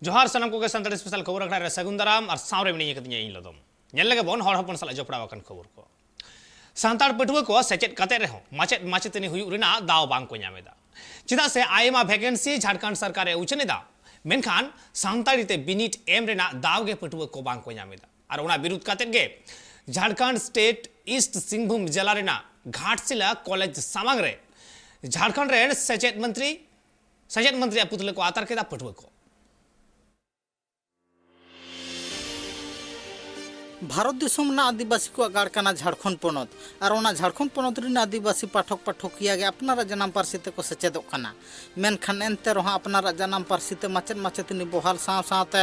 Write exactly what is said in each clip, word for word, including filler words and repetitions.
ᱡᱚᱦᱟᱨ ᱥᱟᱱᱟᱢ ᱠᱚᱜᱮ ᱥᱟᱱᱛᱟᱲᱤ ᱥᱯᱮᱥᱟᱞ ᱠᱷᱚᱵᱚᱨ ᱟᱠᱷᱲᱟ ᱨᱮ ᱥᱟᱹᱜᱩᱱ ᱫᱟᱨᱟᱢ ᱟᱨ ᱥᱟᱶᱨᱮ ᱢᱤᱱᱟᱹᱧ ᱟᱠᱟᱫᱤᱧᱟ ᱤᱧ ᱞᱚᱫᱚᱢ᱾ ᱧᱮᱞ ᱞᱮᱜᱮ ᱵᱚᱱ ᱦᱚᱲ ᱦᱚᱯᱚᱱ ᱥᱟᱞᱟᱜ ᱡᱚᱯᱲᱟᱣ ᱟᱠᱟᱱ ᱠᱷᱚᱵᱚᱨ ᱠᱚ᱾ ᱥᱟᱱᱛᱟᱲ ᱯᱟᱹᱴᱷᱩᱣᱟᱹ ᱠᱚ ᱥᱮᱪᱮᱫ ᱠᱟᱛᱮ ᱨᱮᱦᱚᱸ ᱢᱟᱪᱮᱫ ᱢᱟᱪᱮᱛᱟᱹᱱᱤ ᱦᱩᱭᱩᱜ ᱨᱮᱱᱟᱜ ᱫᱟᱣ ᱵᱟᱝ ᱠᱚ ᱧᱟᱢ ᱮᱫᱟ᱾ ᱪᱮᱫᱟᱜ ᱥᱮ ᱟᱭᱢᱟ ᱵᱷᱮᱠᱮᱱᱥᱤ ᱡᱷᱟᱲᱠᱷᱚᱸᱰ ᱥᱚᱨᱠᱟᱨ ᱮ ᱩᱪᱷᱟᱹᱱ ᱮᱫᱟ, ᱢᱮᱱᱠᱷᱟᱱ ᱥᱟᱱᱛᱟᱲᱤ ᱛᱮ ᱵᱤᱱᱤᱰ ᱮᱢ ᱨᱮᱱᱟᱜ ᱫᱟᱣ ᱜᱮ ᱯᱟᱹᱴᱷᱩᱣᱟᱹ ᱠᱚ ᱵᱟᱝ ᱠᱚ ᱧᱟᱢ ᱮᱫᱟ᱾ ᱟᱨ ᱚᱱᱟ ᱵᱤᱨᱩᱫᱷ ᱠᱟᱛᱮ ᱜᱮ ᱡᱷᱟᱲᱠᱷᱚᱸᱰ ᱥᱴᱮᱴ ᱤᱥᱴ ᱥᱤᱝᱵᱷᱩᱢ ᱡᱮᱞᱟ ᱨᱮᱱᱟᱜ ᱜᱷᱟᱴᱥᱤᱞᱟ ᱠᱚᱞᱮᱡᱽ ᱥᱟᱢᱟᱝ ᱨᱮ ᱡᱷᱟᱲᱠᱷᱚᱸᱰ ᱨᱮᱱ ᱥᱮᱪᱮᱫ ᱢᱚᱱᱛᱨᱤ, ᱥᱮᱪᱮᱫ ᱢᱚᱱᱛᱨᱤᱭᱟᱜ ᱯᱩᱛᱞᱟᱹ ᱠᱚ ᱟᱛᱟᱨ ᱠᱮᱫᱟ ᱯᱟᱹᱴᱷᱩᱣᱟᱹ ᱠᱚ᱾ ᱵᱷᱟᱨᱚᱛ ᱫᱤᱥᱚᱢ ᱨᱮᱱᱟᱜ ᱟᱹᱫᱤᱵᱟᱹᱥᱤ ᱠᱚᱣᱟᱜ ᱜᱟᱲ ᱠᱟᱱᱟ ᱡᱷᱟᱲᱠᱷᱚᱸᱰ ᱯᱚᱱᱚᱛ᱾ ᱟᱨ ᱚᱱᱟ ᱡᱷᱟᱲᱠᱷᱚᱸᱰ ᱯᱚᱱᱚᱛ ᱨᱮᱱ ᱟᱹᱫᱤᱵᱟᱹᱥᱤ ᱯᱟᱴᱷᱚᱠ ᱯᱟᱴᱷᱚᱠᱤᱭᱟᱹ ᱜᱮ ᱟᱯᱱᱟᱨᱟᱜ ᱡᱟᱱᱟᱢ ᱯᱟᱹᱨᱥᱤ ᱛᱮᱠᱚ ᱥᱮᱪᱮᱫᱚᱜ ᱠᱟᱱᱟ᱾ ᱢᱮᱱᱠᱷᱟᱱ ᱮᱱᱛᱮ ᱨᱮᱦᱚᱸ ᱟᱯᱱᱟᱨᱟᱜ ᱡᱟᱱᱟᱢ ᱯᱟᱹᱨᱥᱤ ᱛᱮ ᱢᱟᱪᱮᱫ ᱢᱟᱪᱮᱛᱟᱹᱱᱤ ᱵᱚᱦᱟᱞ ᱥᱟᱶ ᱥᱟᱶᱛᱮ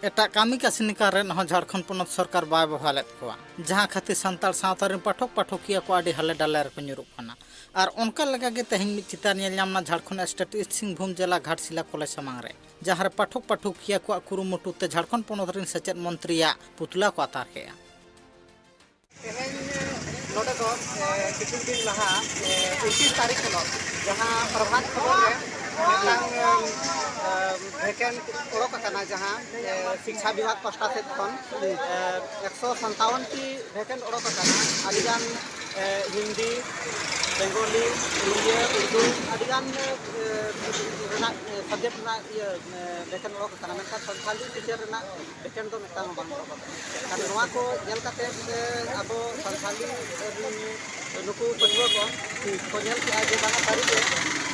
ᱮᱴᱟᱜ ᱠᱟᱹᱢᱤ ᱠᱟᱹᱥᱱᱤ ᱠᱟᱨ ᱨᱮᱱ ᱦᱚᱸ ᱡᱷᱟᱲᱠᱷᱚᱸᱰ ᱯᱚᱱᱚᱛ ᱥᱚᱨᱠᱟᱨ ᱵᱟᱭ ᱵᱚᱦᱟᱞᱮᱫ ᱠᱚᱣᱟ, ᱡᱟᱦᱟᱸ ᱠᱷᱟᱹᱛᱤᱨ ᱥᱟᱱᱛᱟᱲ ᱥᱟᱶᱛᱟ ᱨᱮᱱ ᱯᱟᱴᱷᱚᱠ ᱯᱟᱴᱷᱚᱠᱤᱭᱟᱹ ᱠᱚ ᱟᱹᱰᱤ ᱦᱟᱞᱮ ᱰᱟᱞᱮ ᱨᱮᱠᱚ ᱧᱩᱨᱩᱜ ᱠᱟᱱᱟ᱾ ᱟᱨ ᱚᱱᱠᱟ ᱞᱮᱠᱟᱜᱮ ᱛᱮᱦᱮᱧ ᱢᱤᱫ ᱪᱤᱛᱟᱹᱨ ᱧᱮᱞ ᱧᱟᱢ ᱮᱱᱟ ᱡᱷᱟᱲᱠᱷᱚᱸᱰ ᱥᱴᱮᱴ ᱤᱥᱴ ᱥᱤᱝᱵᱷᱩᱢ ᱡᱮᱞᱟ ᱜᱷᱟᱴᱥᱤᱞᱟ ᱠᱚᱞᱮᱡᱽ ᱥᱟᱢᱟᱝ ᱨᱮ, ᱡᱟᱦᱟᱸ ᱨᱮ ᱯᱟᱴᱷᱚᱠ ᱯᱟᱴᱷᱚᱠᱤᱭᱟᱹ ᱠᱚᱣᱟᱜ ᱠᱩᱨᱩᱢᱩᱴᱩ ᱛᱮ ᱡᱷᱟᱲᱠᱷᱚᱸᱰ ᱯᱚᱱᱚᱛ ᱨᱮᱱ ᱥᱮᱪᱮᱫ ᱢᱚᱱᱛᱨᱤᱭᱟᱜ ᱯᱩᱛᱞᱟᱹ ᱠᱚ ᱟᱛᱟᱨ ᱠᱮᱫᱼᱟ᱾ ᱛᱮᱦᱮᱧ ᱱᱚᱰᱮ ᱫᱚ, ᱮ, ᱠᱤᱪᱷᱩ ᱫᱤᱱ ᱞᱟᱦᱟ, ᱮ, ᱩᱱᱛᱤᱥ ᱛᱟᱹᱨᱤᱠᱷ ᱦᱤᱞᱳᱜ ᱡᱟᱦᱟᱸ ᱯᱨᱚᱵᱷᱟᱛ ᱠᱷᱚᱵᱚᱨ ᱨᱮ ᱢᱤᱫᱴᱟᱝ, ᱮ, ᱮ, ᱵᱷᱮᱠᱮᱱᱴ ᱚᱰᱚᱠ ᱟᱠᱟᱱᱟ, ᱡᱟᱦᱟᱸ, ᱮ, ᱥᱤᱠᱪᱷᱟ ᱵᱤᱵᱷᱟᱜᱽ ᱯᱟᱥᱴᱟ ᱥᱮᱫ ᱠᱷᱚᱱ, ᱮ, ᱮᱠᱥᱚ ᱥᱟᱱᱛᱟᱣᱚᱱ ᱴᱤ ᱵᱷᱮᱠᱮᱱᱴ ᱚᱰᱚᱠ ᱟᱠᱟᱱᱟ᱾ ᱟᱹᱰᱤᱜᱟᱱ, ᱮ, ᱦᱤᱱᱫᱤ, ᱵᱮᱝᱜᱚᱞᱤ, ᱩᱲᱤᱭᱟᱹ, ᱩᱨᱫᱩ, ᱟᱹᱰᱤᱜᱟᱱ, ᱮ, ᱨᱮᱱᱟᱜ, ᱮ, ᱥᱟᱵᱡᱮᱠᱴ ᱨᱮᱱᱟᱜ ᱤᱭᱟᱹ, ᱮ, ᱵᱷᱮᱠᱮᱱᱴ ᱚᱰᱚᱠ ᱟᱠᱟᱱᱟ, ᱢᱮᱱᱠᱷᱟᱱ ᱥᱟᱱᱛᱷᱟᱞᱤ ᱴᱤᱪᱟᱨ ᱨᱮᱱᱟᱜ ᱵᱷᱮᱠᱮᱱᱴ ᱫᱚ ᱢᱤᱫᱴᱟᱝ ᱦᱚᱸ ᱵᱟᱝ ᱚᱰᱚᱠ ᱟᱠᱟᱱᱟ᱾ ᱟᱨ ᱱᱚᱣᱟ ᱠᱚ ᱧᱮᱞ ᱠᱟᱛᱮ, ᱮ, ᱟᱵᱚ ᱥᱟᱱᱛᱷᱟᱞᱤ, ᱮ, ᱱᱩᱠᱩ ᱯᱟᱹᱴᱷᱩᱣᱟᱹ ᱠᱚ ᱠᱚ ᱧᱮᱞ ᱠᱮᱜᱼᱟ ᱡᱮ ᱵᱟᱝᱟ ᱥᱟᱹᱨᱤᱜᱮ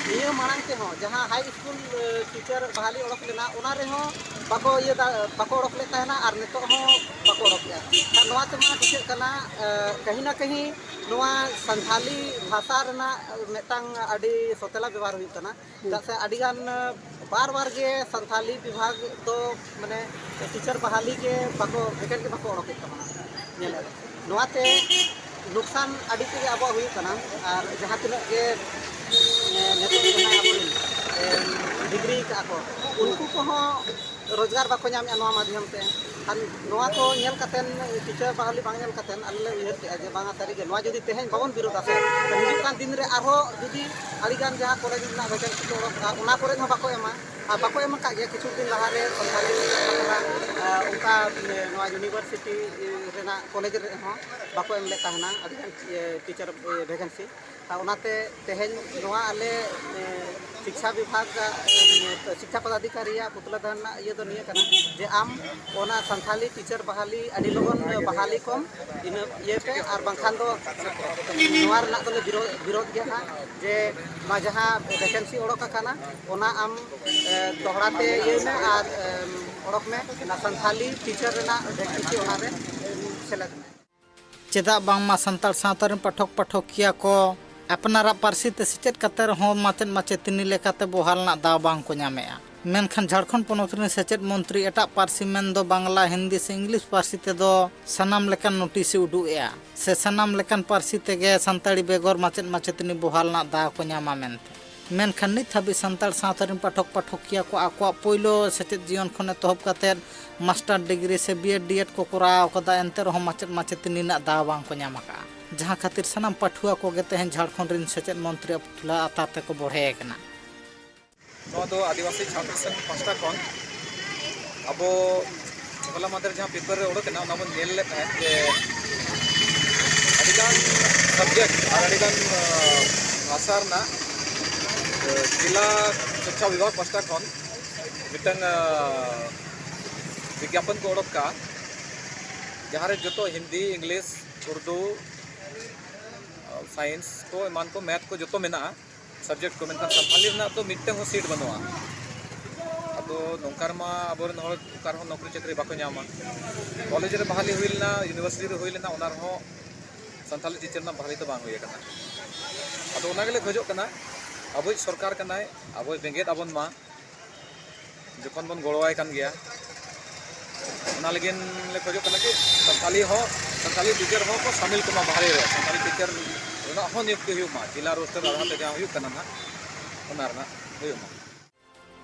ᱱᱤᱭᱟᱹ ᱢᱟᱲᱟᱝ ᱛᱮᱦᱚᱸ ᱡᱟᱦᱟᱸ ᱦᱟᱭ ᱥᱠᱩᱞ, ᱮ, ᱴᱤᱪᱟᱨ ᱵᱟᱦᱟᱞᱤ ᱚᱰᱚᱠ ᱞᱮᱱᱟ, ᱚᱱᱟ ᱨᱮᱦᱚᱸ ᱵᱟᱠᱚ ᱤᱭᱟᱹ ᱫᱟ-, ᱵᱟᱠᱚ ᱚᱰᱚᱠ ᱞᱮᱫ ᱛᱟᱦᱮᱱᱟ ᱟᱨ ᱱᱤᱛᱚᱜ ᱦᱚᱸ ᱵᱟᱠᱚ ᱚᱰᱚᱠᱮᱜᱼᱟ᱾ ᱠᱷᱟᱱ ᱱᱚᱣᱟ ᱛᱮᱢᱟ ᱵᱩᱡᱷᱟᱹᱜ ᱠᱟᱱᱟ, ᱮ, ᱠᱟᱹᱦᱤ ᱱᱟ ᱠᱟᱹᱦᱤ ᱱᱚᱣᱟ ᱥᱟᱱᱛᱷᱟᱞᱤ ᱵᱷᱟᱥᱟ ᱨᱮᱱᱟᱜ ᱢᱤᱫᱴᱟᱝ ᱟᱹᱰᱤ ᱥᱚᱛᱮᱞᱟ ᱵᱮᱵᱚᱦᱟᱨ ᱦᱩᱭᱩᱜ ᱠᱟᱱᱟ᱾ ᱪᱮᱫᱟᱜ ᱥᱮ ᱟᱹᱰᱤᱜᱟᱱ, ᱮ, ᱵᱟᱨ ᱵᱟᱨ ᱜᱮ ᱥᱟᱱᱛᱷᱟᱞᱤ ᱵᱤᱵᱷᱟᱜᱽ ᱫᱚ ᱢᱟᱱᱮ ᱴᱤᱪᱟᱨ ᱵᱟᱦᱟᱞᱤ ᱜᱮ ᱵᱟᱠᱚ, ᱵᱷᱮᱠᱮᱱᱴ ᱜᱮ ᱵᱟᱠᱚ ᱚᱰᱚᱠᱮᱫ ᱛᱟᱵᱚᱱᱟ᱾ ᱧᱮᱞᱮᱫ ᱱᱚᱣᱟᱛᱮ ᱱᱩᱠᱥᱟᱱ ᱟᱹᱰᱤ ᱛᱮᱜᱮ ᱟᱵᱚᱣᱟᱜ ᱦᱩᱭᱩᱜ ᱠᱟᱱᱟ᱾ ᱟᱨ ᱡᱟᱦᱟᱸ ᱛᱤᱱᱟᱹᱜ ᱜᱮ, ᱮ, ᱱᱤᱛᱚᱜ ᱡᱟᱦᱟᱸᱭ ᱟᱵᱚᱨᱮᱱ, ᱮ, ᱰᱤᱜᱽᱨᱤ ᱠᱟᱜᱼᱟ ᱠᱚ, ᱩᱱᱠᱩ ᱠᱚᱦᱚᱸ ᱨᱳᱡᱽᱜᱟᱨ ᱵᱟᱠᱚ ᱧᱟᱢᱮᱫᱼᱟ ᱱᱚᱣᱟ ᱢᱟᱫᱽᱫᱷᱚᱢ ᱛᱮ᱾ ᱟᱨ ᱱᱚᱣᱟ ᱠᱚ ᱧᱮᱞ ᱠᱟᱛᱮᱱ, ᱴᱤᱪᱟᱨ ᱵᱟᱦᱟᱞᱤ ᱵᱟᱝ ᱧᱮᱞ ᱠᱟᱛᱮᱱ ᱟᱞᱮ ᱞᱮ ᱩᱭᱦᱟᱹᱨ ᱠᱮᱜᱼᱟ ᱡᱮ ᱵᱟᱝᱟ ᱥᱟᱹᱨᱤᱜᱮ ᱱᱚᱣᱟ ᱡᱩᱫᱤ ᱛᱮᱦᱮᱧ ᱵᱟᱵᱚᱱ ᱵᱤᱨᱳᱫᱟ ᱥᱮ, ᱛᱚ ᱦᱤᱡᱩᱜ ᱠᱟᱱ ᱫᱤᱱ ᱨᱮ ᱟᱨᱦᱚᱸ ᱡᱩᱫᱤ ᱟᱹᱰᱤᱜᱟᱱ ᱡᱟᱦᱟᱸ ᱠᱚᱞᱮᱡᱽ ᱨᱮᱱᱟᱜ ᱵᱷᱮᱠᱮᱱᱥᱤ ᱠᱚ ᱚᱰᱚᱠᱚᱜᱼᱟ, ᱚᱱᱟ ᱠᱚᱨᱮ ᱦᱚᱸ ᱵᱟᱠᱚ ᱮᱢᱟ᱾ ᱟᱨ ᱵᱟᱠᱚ ᱮᱢ ᱟᱠᱟᱫ ᱜᱮᱭᱟ᱾ ᱠᱤᱪᱷᱩ ᱫᱤᱱ ᱞᱟᱦᱟᱨᱮ ᱥᱟᱱᱛᱟᱲᱤ ᱚᱱᱠᱟ ᱱᱚᱣᱟ ᱤᱭᱩᱱᱤᱵᱷᱟᱨᱥᱤᱴᱤ ᱨᱮᱱᱟᱜ ᱠᱚᱞᱮᱡᱽ ᱨᱮᱦᱚᱸ ᱵᱟᱠᱚ ᱮᱢ ᱞᱮᱫ ᱛᱟᱦᱮᱱᱟ ᱟᱹᱰᱤᱜᱟᱱ ᱴᱤᱪᱟᱨ ᱵᱷᱮᱠᱮᱱᱥᱤ᱾ ᱟᱨ ᱚᱱᱟᱛᱮ ᱛᱮᱦᱮᱧ ᱱᱚᱣᱟ ᱟᱞᱮ ᱥᱤᱠᱪᱷᱟ ᱵᱤᱵᱷᱟᱜᱽ, ᱥᱤᱠᱪᱷᱟ ᱯᱚᱫᱟᱫᱷᱤᱠᱟᱨᱤᱭᱟᱜ ᱯᱩᱛᱞᱟᱹ ᱫᱟᱱ ᱨᱮᱱᱟᱜ ᱤᱭᱟᱹ ᱫᱚ ᱱᱤᱭᱟᱹ ᱠᱟᱱᱟ ᱡᱮ ᱟᱢ ᱚᱱᱟ ᱥᱟᱱᱛᱷᱟᱞᱤ ᱴᱤᱪᱟᱨ ᱵᱟᱦᱟᱞᱤ ᱟᱹᱰᱤ ᱞᱚᱜᱚᱱ ᱵᱟᱦᱟᱞᱤ ᱠᱚᱢ, ᱤᱱᱟᱹ ᱤᱭᱟᱹ ᱯᱮ᱾ ᱟᱨ ᱵᱟᱝᱠᱷᱟᱱ ᱫᱚ ᱱᱚᱣᱟ ᱨᱮᱱᱟᱜ ᱫᱚᱞᱮ ᱵᱤᱨᱳ-, ᱵᱤᱨᱳᱫᱷ ᱜᱮᱭᱟ ᱦᱟᱸᱜ, ᱡᱮ ᱱᱚᱣᱟ ᱡᱟᱦᱟᱸ ᱵᱷᱮᱠᱮᱱᱥᱤ ᱚᱰᱳᱠ ᱟᱠᱟᱱᱟ ᱚᱱᱟ ᱟᱢ ᱫᱚᱦᱲᱟ ᱛᱮ ᱤᱭᱟᱹᱭ ᱢᱮ ᱟᱨ ᱚᱰᱳᱠ ᱢᱮ, ᱚᱱᱟ ᱥᱟᱱᱛᱷᱟᱞᱤ ᱴᱤᱪᱟᱨ ᱨᱮᱱᱟᱜ ᱵᱷᱮᱠᱮᱱᱥᱤ ᱚᱱᱟᱨᱮ ᱥᱮᱞᱮᱫ ᱢᱮ᱾ ᱪᱮᱫᱟᱜ ᱵᱟᱝᱢᱟ ᱥᱟᱱᱛᱟᱲ ᱥᱟᱶᱛᱟ ᱨᱮᱱ ᱯᱟᱴᱷᱚᱠ ᱯᱟᱴᱷᱚᱠᱤᱭᱟᱹ ᱠᱚ ᱟᱯᱱᱟᱨᱟᱜ ᱯᱟᱹᱨᱥᱤ ᱛᱮ ᱥᱮᱪᱮᱫ ᱠᱟᱛᱮ ᱨᱮᱦᱚᱸ ᱢᱟᱪᱮᱫ ᱢᱟᱪᱮᱛᱟᱹᱱᱤ ᱞᱮᱠᱟᱛᱮ ᱵᱚᱦᱟᱞ ᱨᱮᱱᱟᱜ ᱫᱟᱣ ᱵᱟᱝ ᱠᱚ ᱧᱟᱢᱮᱜᱼᱟ᱾ ᱢᱮᱱᱠᱷᱟᱱ ᱡᱷᱟᱲᱠᱷᱚᱸᱰ ᱯᱚᱱᱚᱛ ᱨᱮᱱ ᱥᱮᱪᱮᱫ ᱢᱚᱱᱛᱨᱤ ᱮᱴᱟᱜ ᱯᱟᱹᱨᱥᱤ ᱢᱮᱱᱫᱚ ᱵᱟᱝᱞᱟ, ᱦᱤᱱᱫᱤ ᱥᱮ ᱤᱝᱞᱤᱥ ᱯᱟᱹᱨᱥᱤ ᱛᱮᱫᱚ ᱥᱟᱱᱟᱢ ᱞᱮᱠᱟᱱ ᱱᱳᱴᱤᱥ ᱮ ᱩᱰᱩᱠ ᱮᱜᱼᱟ ᱥᱮ ᱥᱟᱱᱟᱢ ᱞᱮᱠᱟᱱ ᱯᱟᱹᱨᱥᱤ ᱛᱮᱜᱮ ᱥᱟᱱᱛᱟᱲᱤ ᱵᱮᱜᱚᱨ ᱢᱟᱪᱮᱫ ᱢᱟᱪᱮᱛᱟᱹᱱᱤ ᱵᱚᱦᱟᱞ ᱨᱮᱱᱟᱜ ᱫᱟᱣ ᱠᱚ ᱧᱟᱢᱟ ᱢᱮᱱᱛᱮ᱾ ᱢᱮᱱᱠᱷᱟᱱ ᱱᱤᱛ ᱦᱟᱹᱵᱤᱡ ᱥᱟᱱᱛᱟᱲ ᱥᱟᱶᱛᱟ ᱨᱮᱱ ᱯᱟᱴᱷᱚᱠ ᱯᱟᱴᱷᱚᱠᱤᱭᱟᱹ ᱠᱚ ᱟᱠᱚᱣᱟᱜ ᱯᱳᱭᱞᱳ ᱥᱮᱪᱮᱫ ᱡᱤᱭᱚᱱ ᱠᱷᱚᱱ ᱮᱛᱚᱦᱚᱵ ᱠᱟᱛᱮᱫ ᱢᱟᱥᱴᱟᱨ ᱰᱤᱜᱽᱨᱤ ᱥᱮ ᱵᱤ ᱮᱰ ᱰᱤ ᱮᱰ ᱠᱚ ᱠᱚᱨᱟᱣ ᱟᱠᱟᱫᱟ, ᱮᱱᱛᱮ ᱨᱮᱦᱚᱸ ᱢᱟᱪᱮᱫ ᱢᱟᱪᱮᱛᱟᱹᱱᱤ ᱨᱮᱱᱟᱜ ᱫᱟᱣ ᱵᱟᱝ ᱠᱚ ᱧᱟᱢ ᱟᱠᱟᱫᱼᱟ, ᱡᱟᱦᱟᱸ ᱠᱷᱟᱹᱛᱤᱨ ᱥᱟᱱᱟᱢ ᱯᱟᱹᱴᱷᱩᱣᱟᱹ ᱠᱚᱜᱮ ᱛᱮᱦᱮᱧ ᱡᱷᱟᱲᱠᱷᱚᱸᱰ ᱨᱮᱱ ᱥᱮᱪᱮᱫ ᱢᱚᱱᱛᱨᱤ ᱟᱯᱷᱩᱞᱟ ᱟᱛᱟᱨ ᱛᱮᱠᱚ ᱵᱚᱲᱦᱮ ᱟᱠᱟᱱᱟ᱾ ᱱᱚᱣᱟ ᱫᱚ ᱟᱹᱫᱤᱵᱟᱹᱥᱤ ᱪᱷᱟᱛᱨᱚ ᱥᱚᱝᱜᱷ ᱯᱟᱦᱴᱟ ᱠᱷᱚᱱ ᱟᱵᱚ ᱦᱚᱞᱟ ᱢᱟᱫᱷᱮᱨ ᱡᱟᱦᱟᱸ ᱯᱮᱯᱟᱨ ᱨᱮ ᱚᱰᱚᱠ ᱮᱱᱟ, ᱚᱱᱟ ᱵᱚᱱ ᱧᱮᱞ ᱞᱮᱫ ᱛᱟᱦᱮᱸᱫ ᱡᱮ ᱟᱹᱰᱤᱜᱟᱱ ᱥᱟᱵᱡᱮᱠᱴ ᱟᱨ ᱟᱹᱰᱤᱜᱟᱱ, ᱟᱸ, ᱵᱷᱟᱥᱟ ᱨᱮᱱᱟᱜ, ᱟᱸ, ᱡᱮᱞᱟ ᱥᱤᱠᱪᱷᱟ ᱵᱤᱵᱷᱟᱜᱽ ᱯᱟᱦᱴᱟ ᱠᱷᱚᱱ ᱢᱤᱫᱴᱟᱝ, ᱟᱸ, ᱵᱤᱜᱽᱜᱟᱯᱚᱱ ᱠᱚ ᱚᱰᱚᱠ ᱠᱟᱜᱼᱟ, ᱡᱟᱦᱟᱸ ᱨᱮ ᱡᱚᱛᱚ ᱦᱤᱱᱫᱤ, ᱤᱝᱞᱤᱥ, ᱩᱨᱫᱩ, ᱟᱸ, ᱥᱟᱭᱮᱱᱥ ᱠᱚ, ᱮᱢᱟᱱ ᱠᱚ, ᱢᱮᱛᱷ ᱠᱚ ᱡᱚᱛᱚ ᱢᱮᱱᱟᱜᱼᱟ᱾ ᱥᱟᱵᱡᱮᱠᱴ ᱠᱚ, ᱢᱮᱱᱠᱷᱟᱱ ᱥᱟᱱᱛᱟᱞᱤ ᱨᱮᱱᱟᱜ ᱫᱚ ᱢᱤᱫᱴᱟᱝ ᱦᱚᱸ ᱥᱤᱴ ᱵᱟᱹᱱᱩᱜᱼᱟ᱾ ᱟᱫᱚ ᱱᱚᱝᱠᱟ ᱨᱮᱢᱟ ᱟᱵᱚᱨᱮᱱ ᱦᱚᱲ ᱚᱠᱟ ᱨᱮᱦᱚᱸ ᱱᱚᱠᱨᱤ ᱪᱟᱹᱠᱨᱤ ᱵᱟᱠᱚ ᱧᱟᱢᱟ᱾ ᱠᱚᱞᱮᱡᱽ ᱨᱮ ᱵᱟᱦᱟᱞᱤ ᱦᱩᱭ ᱞᱮᱱᱟ, ᱤᱭᱩᱱᱤᱵᱷᱟᱨᱥᱤᱴᱤ ᱨᱮ ᱦᱩᱭ ᱞᱮᱱᱟ, ᱚᱱᱟ ᱨᱮᱦᱚᱸ ᱥᱟᱱᱛᱟᱞᱤ ᱴᱤᱪᱟᱨ ᱨᱮᱱᱟᱜ ᱵᱟᱦᱟᱞᱤ ᱫᱚ ᱵᱟᱝ ᱦᱩᱭ ᱟᱠᱟᱱᱟ᱾ ᱟᱫᱚ ᱚᱱᱟ ᱜᱮᱞᱮ ᱠᱷᱚᱡᱚᱜ ᱠᱟᱱᱟ, ᱟᱵᱚᱭᱤᱡ ᱥᱚᱨᱠᱟᱨ ᱠᱟᱱᱟᱭ, ᱟᱵᱚᱭ ᱵᱮᱸᱜᱮᱫ ᱟᱵᱚᱱ ᱢᱟ, ᱡᱚᱠᱷᱚᱱ ᱵᱚᱱ ᱜᱚᱲᱚᱣᱟᱭ ᱠᱟᱱ ᱜᱮᱭᱟ᱾ ᱚᱱᱟ ᱞᱟᱹᱜᱤᱫ ᱞᱮ ᱠᱷᱚᱡᱚᱜ ᱠᱟᱱᱟ ᱠᱤ ᱥᱟᱱᱛᱟᱞᱤ ᱦᱚᱸ, ᱥᱟᱱᱛᱟᱞᱤ ᱴᱤᱪᱟᱨ ᱦᱚᱸ ᱠᱚ ᱥᱟᱢᱤᱞ ᱠᱚᱢᱟ ᱵᱟᱦᱟᱞᱤ ᱨᱮ, ᱥᱟᱱᱛᱟᱞᱤ ᱴᱤᱪᱟᱨ ᱨᱮᱱᱟᱜ ᱦᱚᱸ ᱱᱤᱭᱩᱠᱛᱤ ᱦᱩᱭᱩᱜ ᱢᱟ, ᱡᱮᱞᱟ ᱨᱳᱥᱴᱟᱨ ᱟᱫᱷᱟᱨ ᱛᱮ ᱡᱟᱦᱟᱸ ᱦᱩᱭᱩᱜ ᱠᱟᱱᱟ ᱱᱟᱦᱟᱜ, ᱚᱱᱟ ᱨᱮᱱᱟᱜ ᱦᱩᱭᱩᱜ ᱢᱟ᱾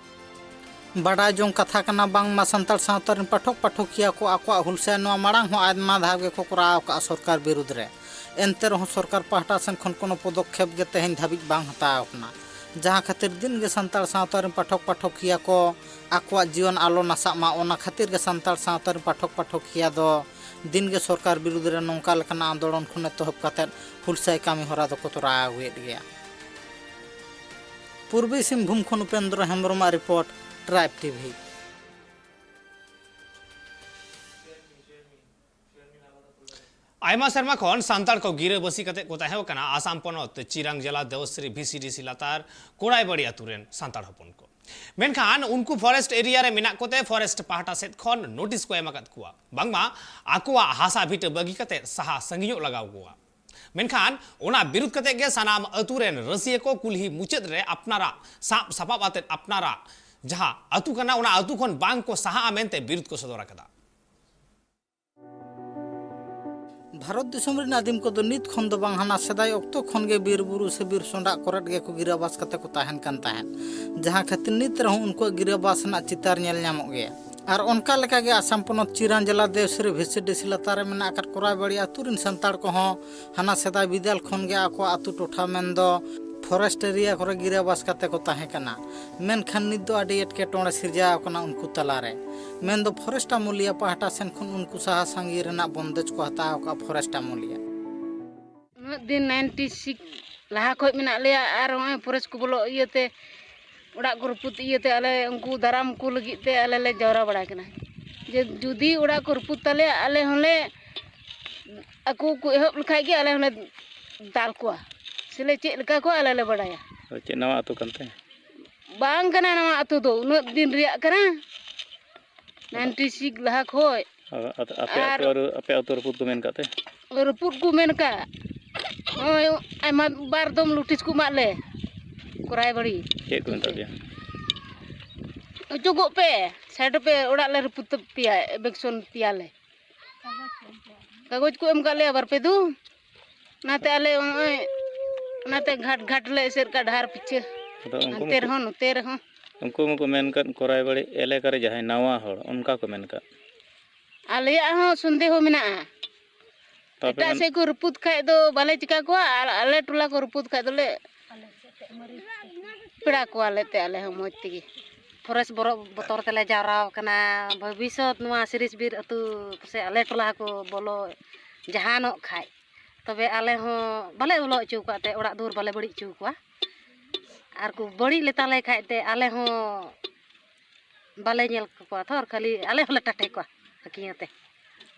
ᱵᱟᱰᱟᱭ ᱡᱚᱝ ᱠᱟᱛᱷᱟ ᱠᱟᱱᱟ, ᱵᱟᱝᱢᱟ ᱥᱟᱱᱛᱟᱲ ᱥᱟᱶᱛᱟ ᱨᱮᱱ ᱯᱟᱴᱷᱚᱠ ᱯᱟᱴᱷᱚᱠᱤᱭᱟᱹ ᱠᱚ ᱟᱠᱚᱣᱟᱜ ᱦᱩᱞᱥᱟᱹᱭ ᱱᱚᱣᱟ ᱢᱟᱲᱟᱝ ᱦᱚᱸ ᱟᱭᱢᱟ ᱫᱷᱟᱣ ᱜᱮᱠᱚ ᱠᱚᱨᱟᱣ ᱟᱠᱟᱫᱼᱟ ᱥᱚᱨᱠᱟᱨ ᱵᱤᱨᱩᱫᱽ ᱨᱮ᱾ ᱮᱱᱛᱮ ᱨᱮᱦᱚᱸ ᱥᱚᱨᱠᱟᱨ ᱯᱟᱦᱴᱟ ᱥᱮᱱ ᱠᱷᱚᱱ ᱠᱳᱱᱳ ᱯᱚᱫᱚᱠᱷᱮᱯ ᱜᱮ ᱛᱮᱦᱮᱧ ᱫᱷᱟᱹᱵᱤᱡ ᱵᱟᱝ ᱦᱟᱛᱟᱣ ᱟᱠᱟᱱᱟ᱾ ᱡᱟᱦᱟᱸ ᱠᱷᱟᱹᱛᱤᱨ ᱫᱤᱱ ᱜᱮ ᱥᱟᱱᱛᱟᱲ ᱥᱟᱶᱛᱟ ᱨᱮᱱ ᱯᱟᱴᱷᱚᱠ ᱯᱟᱴᱷᱚᱠᱤᱭᱟᱹ ᱠᱚ ᱟᱠᱚᱣᱟᱜ ᱡᱤᱭᱚᱱ ᱟᱞᱚ ᱱᱟᱥᱟᱜ ᱢᱟ, ᱚᱱᱟ ᱠᱷᱟᱹᱛᱤᱨ ᱜᱮ ᱥᱟᱱᱛᱟᱲ ᱥᱟᱶᱛᱟ ᱨᱮᱱ ᱯᱟᱴᱷᱚᱠ ᱯᱟᱴᱷᱚᱠᱤᱭᱟᱹ ᱫᱚ ᱫᱤᱱ ᱜᱮ ᱥᱚᱨᱠᱟᱨ ᱵᱤᱨᱩᱫᱽ ᱨᱮ ᱱᱚᱝᱠᱟ ᱞᱮᱠᱟᱱᱟᱜ ᱟᱱᱫᱳᱞᱚᱱ ᱠᱷᱚᱱ ᱮᱛᱚᱦᱚᱵ ᱠᱟᱛᱮᱫ ᱦᱩᱞᱥᱟᱹᱭ ᱠᱟᱹᱢᱤ ᱦᱚᱨᱟ ᱫᱚᱠᱚ ᱛᱚᱨᱟᱣ ᱟᱹᱜᱩᱭᱮᱫ ᱜᱮᱭᱟ᱾ ᱯᱩᱨᱵᱤ ᱥᱤᱝᱵᱷᱩᱢ ᱠᱷᱚᱱ ᱩᱯᱮᱱᱫᱨᱚ ᱦᱮᱢᱵᱨᱚᱢᱟᱜ ᱨᱤᱯᱳᱨᱴ, ᱴᱨᱟᱭᱤᱵᱽ ᱴᱤᱵᱷᱤ᱾ ᱟᱭᱢᱟ ᱥᱮᱨᱢᱟ ᱠᱷᱚᱱ ᱥᱟᱱᱛᱟᱲ ᱠᱚ ᱜᱤᱨᱟᱹᱵᱟᱹᱥᱤ ᱠᱟᱛᱮ ᱠᱚ ᱛᱟᱦᱮᱸ ᱠᱟᱱᱟ ᱟᱥᱟᱢ ᱯᱚᱱᱚᱛ ᱪᱤᱨᱟᱝ ᱡᱮᱞᱟ ᱫᱮᱣᱥᱨᱤ ᱵᱷᱤᱥᱤᱰᱤᱥᱤ ᱞᱟᱛᱟᱨ ᱠᱚᱲᱟᱭᱵᱟᱲᱤ ᱟᱛᱳ ᱨᱮᱱ ᱥᱟᱱᱛᱟᱲ ᱦᱚᱯᱚᱱ ᱠᱚ᱾ ᱢᱮᱱᱠᱷᱟᱱ ᱩᱱᱠᱩ ᱯᱷᱚᱨᱮᱥᱴ ᱮᱨᱤᱭᱟ ᱨᱮ ᱢᱮᱱᱟᱜ ᱠᱚᱛᱮ ᱯᱷᱚᱨᱮᱥᱴ ᱯᱟᱦᱴᱟ ᱥᱮᱫ ᱠᱷᱚᱱ ᱱᱳᱴᱤᱥ ᱠᱚ ᱮᱢ ᱟᱠᱟᱫ ᱠᱚᱣᱟ, ᱵᱟᱝᱢᱟ ᱟᱠᱚᱣᱟᱜ ᱦᱟᱥᱟ ᱵᱷᱤᱴᱟᱹ ᱵᱟᱹᱜᱤ ᱠᱟᱛᱮ ᱥᱟᱦᱟ ᱥᱟᱺᱜᱤᱧᱚᱜ ᱞᱟᱜᱟᱣ ᱠᱚᱣᱟ᱾ ᱢᱮᱱᱠᱷᱟᱱ ᱚᱱᱟ ᱵᱤᱨᱩᱫᱷ ᱠᱟᱛᱮ ᱜᱮ ᱥᱟᱱᱟᱢ ᱟᱹᱛᱩ ᱨᱮᱱ ᱨᱟᱹᱥᱤᱭᱟᱹ ᱠᱚ ᱠᱩᱞᱦᱤ ᱢᱩᱪᱟᱹᱫ ᱨᱮ ᱟᱯᱱᱟᱨᱟᱜ ᱥᱟᱵ ᱥᱟᱯᱟᱵ ᱟᱛᱮᱫ ᱟᱯᱱᱟᱨᱟᱜ ᱡᱟᱦᱟᱸ ᱟᱹᱛᱩ ᱠᱟᱱᱟ, ᱚᱱᱟ ᱟᱹᱛᱩ ᱠᱷᱚᱱ ᱵᱟᱝ ᱠᱚ ᱥᱟᱦᱟᱜᱼᱟ ᱢᱮᱱᱛᱮ ᱵᱤᱨᱩᱫᱷ ᱠᱚ ᱥᱚᱫᱚᱨ ᱟᱠᱟᱫᱟ᱾ ᱵᱷᱟᱨᱚᱛ ᱫᱤᱥᱚᱢ ᱨᱮᱱ ᱟᱹᱫᱤᱢ ᱠᱚᱫᱚ ᱱᱤᱛ ᱠᱷᱚᱱ ᱫᱚ ᱵᱟᱝ, ᱦᱟᱱᱟ ᱥᱮᱫᱟᱭ ᱚᱠᱛᱚ ᱠᱷᱚᱱ ᱜᱮ ᱵᱤᱨ ᱵᱩᱨᱩ ᱥᱮ ᱵᱤᱨ ᱥᱚᱸᱰᱟᱜ ᱠᱚᱨᱮᱫ ᱜᱮᱠᱚ ᱜᱤᱨᱟᱹᱵᱟᱥ ᱠᱟᱛᱮ ᱠᱚ ᱛᱟᱦᱮᱱ ᱠᱟᱱ ᱛᱟᱦᱮᱸᱫ, ᱡᱟᱦᱟᱸ ᱠᱷᱟᱹᱛᱤᱨ ᱱᱤᱛ ᱨᱮᱦᱚᱸ ᱩᱱᱠᱩᱣᱟᱜ ᱜᱤᱨᱟᱹᱵᱟᱥ ᱨᱮᱱᱟᱜ ᱪᱤᱛᱟᱨ ᱧᱮᱞ ᱧᱟᱢᱚᱜ ᱜᱮᱭᱟ᱾ ᱟᱨ ᱚᱱᱠᱟ ᱞᱮᱠᱟᱜᱮ ᱟᱥᱟᱢ ᱯᱚᱱᱚᱛ ᱪᱤᱨᱟᱱ ᱡᱮᱞᱟ ᱫᱮᱣᱥᱨᱤ ᱵᱷᱤᱥᱤᱰᱤᱥᱤ ᱞᱟᱛᱟᱨ ᱨᱮ ᱢᱮᱱᱟᱜ ᱟᱠᱟᱫ ᱠᱚᱨᱟᱭᱵᱟᱲᱤ ᱟᱹᱛᱩ ᱨᱮᱱ ᱥᱟᱱᱛᱟᱲ ᱠᱚᱦᱚᱸ ᱦᱟᱱᱟ ᱥᱮᱫᱟᱭ ᱵᱤᱫᱟᱹᱞ ᱠᱷᱚᱱ ᱜᱮ ᱟᱠᱚ ᱟᱹᱛᱩ ᱴᱚᱴᱷᱟ ᱢᱮᱱᱫᱚ ᱯᱷᱚᱨᱮᱥᱴ ᱮᱨᱤᱭᱟ ᱠᱚᱨᱮ ᱜᱤᱨᱟᱹᱵᱟᱥ ᱠᱟᱛᱮ ᱠᱚ ᱛᱟᱦᱮᱸ ᱠᱟᱱᱟ᱾ ᱢᱮᱱᱠᱷᱟᱱ ᱱᱤᱛ ᱫᱚ ᱟᱹᱰᱤ ᱮᱴᱠᱮᱴᱚᱬᱮ ᱥᱤᱨᱡᱟᱹᱣ ᱟᱠᱟᱱᱟ ᱩᱱᱠᱩ ᱛᱟᱞᱟᱨᱮ᱾ ᱢᱮᱱᱫᱚ ᱯᱷᱚᱨᱮᱥᱴ ᱟᱹᱢᱟᱹᱞᱤᱭᱟᱹ ᱯᱟᱦᱴᱟ ᱥᱮᱱ ᱠᱷᱚᱱ ᱩᱱᱠᱩ ᱥᱟᱦᱟ ᱥᱟᱺᱜᱤᱧ ᱨᱮᱱᱟᱜ ᱵᱚᱱᱫᱮᱡᱽ ᱠᱚ ᱦᱟᱛᱟᱣ ᱟᱠᱟᱫᱼᱟ ᱯᱷᱚᱨᱮᱥᱴ ᱟᱹᱢᱟᱹᱞᱤᱭᱟᱹ᱾ ᱩᱱᱟᱹᱜ ᱫᱤᱱ ᱱᱟᱭᱤᱱᱴᱤ ᱥᱤᱠᱥ ᱞᱟᱦᱟ ᱠᱷᱚᱡ ᱢᱮᱱᱟᱜ ᱞᱮᱭᱟ, ᱟᱨ ᱱᱚᱜᱼᱚᱭ ᱯᱷᱚᱨᱮᱥᱴ ᱠᱚ ᱵᱚᱞᱚ ᱤᱭᱟᱹᱛᱮ, ᱚᱲᱟᱜ ᱠᱚ ᱨᱟᱹᱯᱩᱫ ᱤᱭᱟᱹᱛᱮ ᱟᱞᱮ ᱩᱱᱠᱩ ᱫᱟᱨᱟᱢ ᱠᱚ ᱞᱟᱹᱜᱤᱫ ᱛᱮ ᱟᱞᱮ ᱞᱮ ᱡᱟᱣᱨᱟ ᱵᱟᱲᱟ ᱠᱟᱱᱟ᱾ ᱡᱮ ᱡᱩᱫᱤ ᱚᱲᱟᱜ ᱠᱚ ᱨᱟᱹᱯᱩᱫ ᱛᱟᱞᱮᱭᱟ, ᱟᱞᱮ ᱦᱚᱸᱞᱮ, ᱟᱠᱚ ᱠᱚ ᱮᱦᱚᱵ ᱞᱮᱠᱷᱟᱡ ᱜᱮ ᱟᱞᱮ ᱦᱚᱸᱞᱮ ᱫᱟᱞ ᱠᱚᱣᱟ, ᱥᱮᱞᱮ ᱪᱮᱫ ᱞᱮᱠᱟ ᱠᱚᱣᱟ ᱟᱞᱮ ᱞᱮ ᱵᱟᱲᱟᱭᱟ᱾ ᱟᱫᱚ ᱪᱮᱫ ᱱᱟᱣᱟ ᱟᱹᱛᱩ ᱠᱟᱱᱛᱮ? ᱵᱟᱝ ᱠᱟᱱᱟ ᱱᱟᱣᱟ ᱟᱹᱛᱩ ᱫᱚ, ᱩᱱᱟᱹᱜ ᱫᱤᱱ ᱨᱮᱭᱟᱜ ᱠᱟᱱᱟ᱾ ᱱᱟᱭᱤᱱᱴᱤ ᱥᱤᱠᱥ ᱞᱟᱦᱟ ᱠᱷᱚᱡ᱾ ᱟᱫᱚ ᱟᱯᱮ ᱟᱨ ᱟᱹᱛᱩ, ᱟᱨ ᱟᱯᱮ ᱟᱹᱛᱩ ᱨᱟᱹᱯᱩᱫ ᱠᱚ ᱢᱮᱱ ᱠᱟᱜ ᱛᱮ? ᱨᱟᱹᱯᱩᱫ ᱠᱚ ᱢᱮᱱ ᱠᱟᱜ᱾ ᱱᱚᱜᱼᱚᱭ ᱟᱭᱢᱟ ᱵᱟᱨ ᱫᱚᱢ ᱱᱳᱴᱤᱥ ᱠᱚ ᱮᱢᱟᱜ ᱞᱮ, ᱠᱚᱨᱟᱭ ᱵᱟᱹᱲᱤ᱾ ᱪᱮᱫ ᱠᱚ ᱢᱮᱛᱟᱜ ᱯᱮᱭᱟ? ᱚᱪᱚᱜᱚᱜ ᱯᱮ, ᱥᱟᱭᱤᱰ ᱯᱮ, ᱚᱲᱟᱜ ᱞᱮ ᱨᱟᱹᱯᱩᱫ ᱛᱟᱯᱮᱭᱟ, ᱮᱵᱮᱠᱥᱚᱱ ᱯᱮᱭᱟ ᱞᱮ᱾ ᱠᱟᱜᱚᱡᱽ ᱠᱚ ᱮᱢ ᱠᱟᱜ ᱞᱮᱭᱟ ᱵᱟᱨ ᱯᱮ ᱫᱚᱢ᱾ ᱚᱱᱟᱛᱮ ᱟᱞᱮ ᱱᱚᱜᱼᱚᱭ, ᱚᱱᱟᱛᱮ ᱜᱷᱟᱴ ᱜᱷᱟᱴ ᱞᱮ ᱮᱥᱮᱫ ᱠᱟᱜ ᱰᱟᱦᱟᱨ ᱯᱤᱪᱷᱟᱹ᱾ ᱟᱫᱚ ᱩᱱᱠᱩ ᱦᱟᱱᱛᱮ ᱢᱟᱠᱚ, ᱨᱮᱦᱚᱸ ᱱᱚᱛᱮ ᱨᱮᱦᱚᱸ᱾ ᱩᱱᱠᱩ ᱢᱟᱠᱚ ᱢᱮᱱ ᱠᱟᱫ ᱠᱚᱨᱟᱭᱵᱟᱲᱤ ᱮᱞᱟᱠᱟ ᱨᱮ ᱡᱟᱦᱟᱸᱭ ᱱᱟᱣᱟ ᱦᱚᱲ, ᱚᱱᱠᱟ ᱠᱚ ᱢᱮᱱ ᱠᱟᱫ᱾ ᱟᱞᱮᱭᱟᱜ ᱦᱚᱸ ᱥᱚᱱᱫᱮᱦᱚ ᱢᱮᱱᱟᱜᱼᱟ᱾ ᱛᱚ ᱟᱯᱮ ᱮᱴᱟᱜ ᱚᱱ- ᱥᱮᱫ ᱠᱚ ᱨᱟᱹᱯᱩᱫ ᱠᱷᱟᱡ ᱫᱚ ᱵᱟᱞᱮ ᱪᱤᱠᱟ ᱠᱚᱣᱟ, ᱟᱨ ᱟᱞᱮ ᱴᱚᱞᱟ ᱠᱚ ᱨᱟᱹᱯᱩᱫ ᱠᱷᱟᱡ ᱫᱚᱞᱮ ᱯᱮᱲᱟ ᱠᱚᱣᱟᱞᱮ ᱛᱮ ᱟᱞᱮ ᱦᱚᱸ ᱢᱚᱡᱽ ᱛᱮᱜᱮ᱾ ᱯᱷᱚᱨᱮᱥᱴ ᱵᱚᱨᱚ-, ᱵᱚᱛᱚᱨ ᱛᱮᱞᱮ ᱡᱟᱣᱨᱟ ᱟᱠᱟᱱᱟ᱾ ᱵᱷᱚᱵᱤᱥᱥᱚᱛ ᱱᱚᱣᱟ ᱥᱤᱨᱤᱥ ᱵᱤᱨ ᱟᱹᱛᱩ ᱥᱮ ᱟᱞᱮ ᱴᱚᱞᱟ ᱦᱚᱸᱠᱚ ᱵᱚᱞᱚ ᱡᱟᱦᱟᱱᱚᱜ ᱠᱷᱟᱡ, ᱛᱚᱵᱮ ᱟᱞᱮ ᱦᱚᱸ ᱵᱟᱞᱮ ᱵᱚᱞᱚ ᱦᱚᱪᱚ ᱠᱚᱣᱟ ᱛᱮ, ᱚᱲᱟᱜ ᱫᱩᱣᱟᱹᱨ ᱵᱟᱞᱮ ᱵᱟᱹᱲᱤᱡ ᱦᱚᱪᱚ ᱠᱚᱣᱟ᱾ ᱟᱨ ᱠᱚ ᱵᱟᱹᱲᱤᱡ ᱞᱮᱛᱟ ᱞᱮ ᱠᱷᱟᱡ ᱛᱮ ᱟᱞᱮ ᱦᱚᱸ ᱵᱟᱞᱮ ᱧᱮᱞ ᱠᱟᱠᱚᱣᱟ ᱛᱷᱚᱨ, ᱠᱷᱟᱹᱞᱤ ᱟᱞᱮ ᱦᱚᱸᱞᱮ ᱴᱟᱴᱮ ᱠᱚᱣᱟ ᱟᱹᱠᱤᱱ ᱟᱛᱮ᱾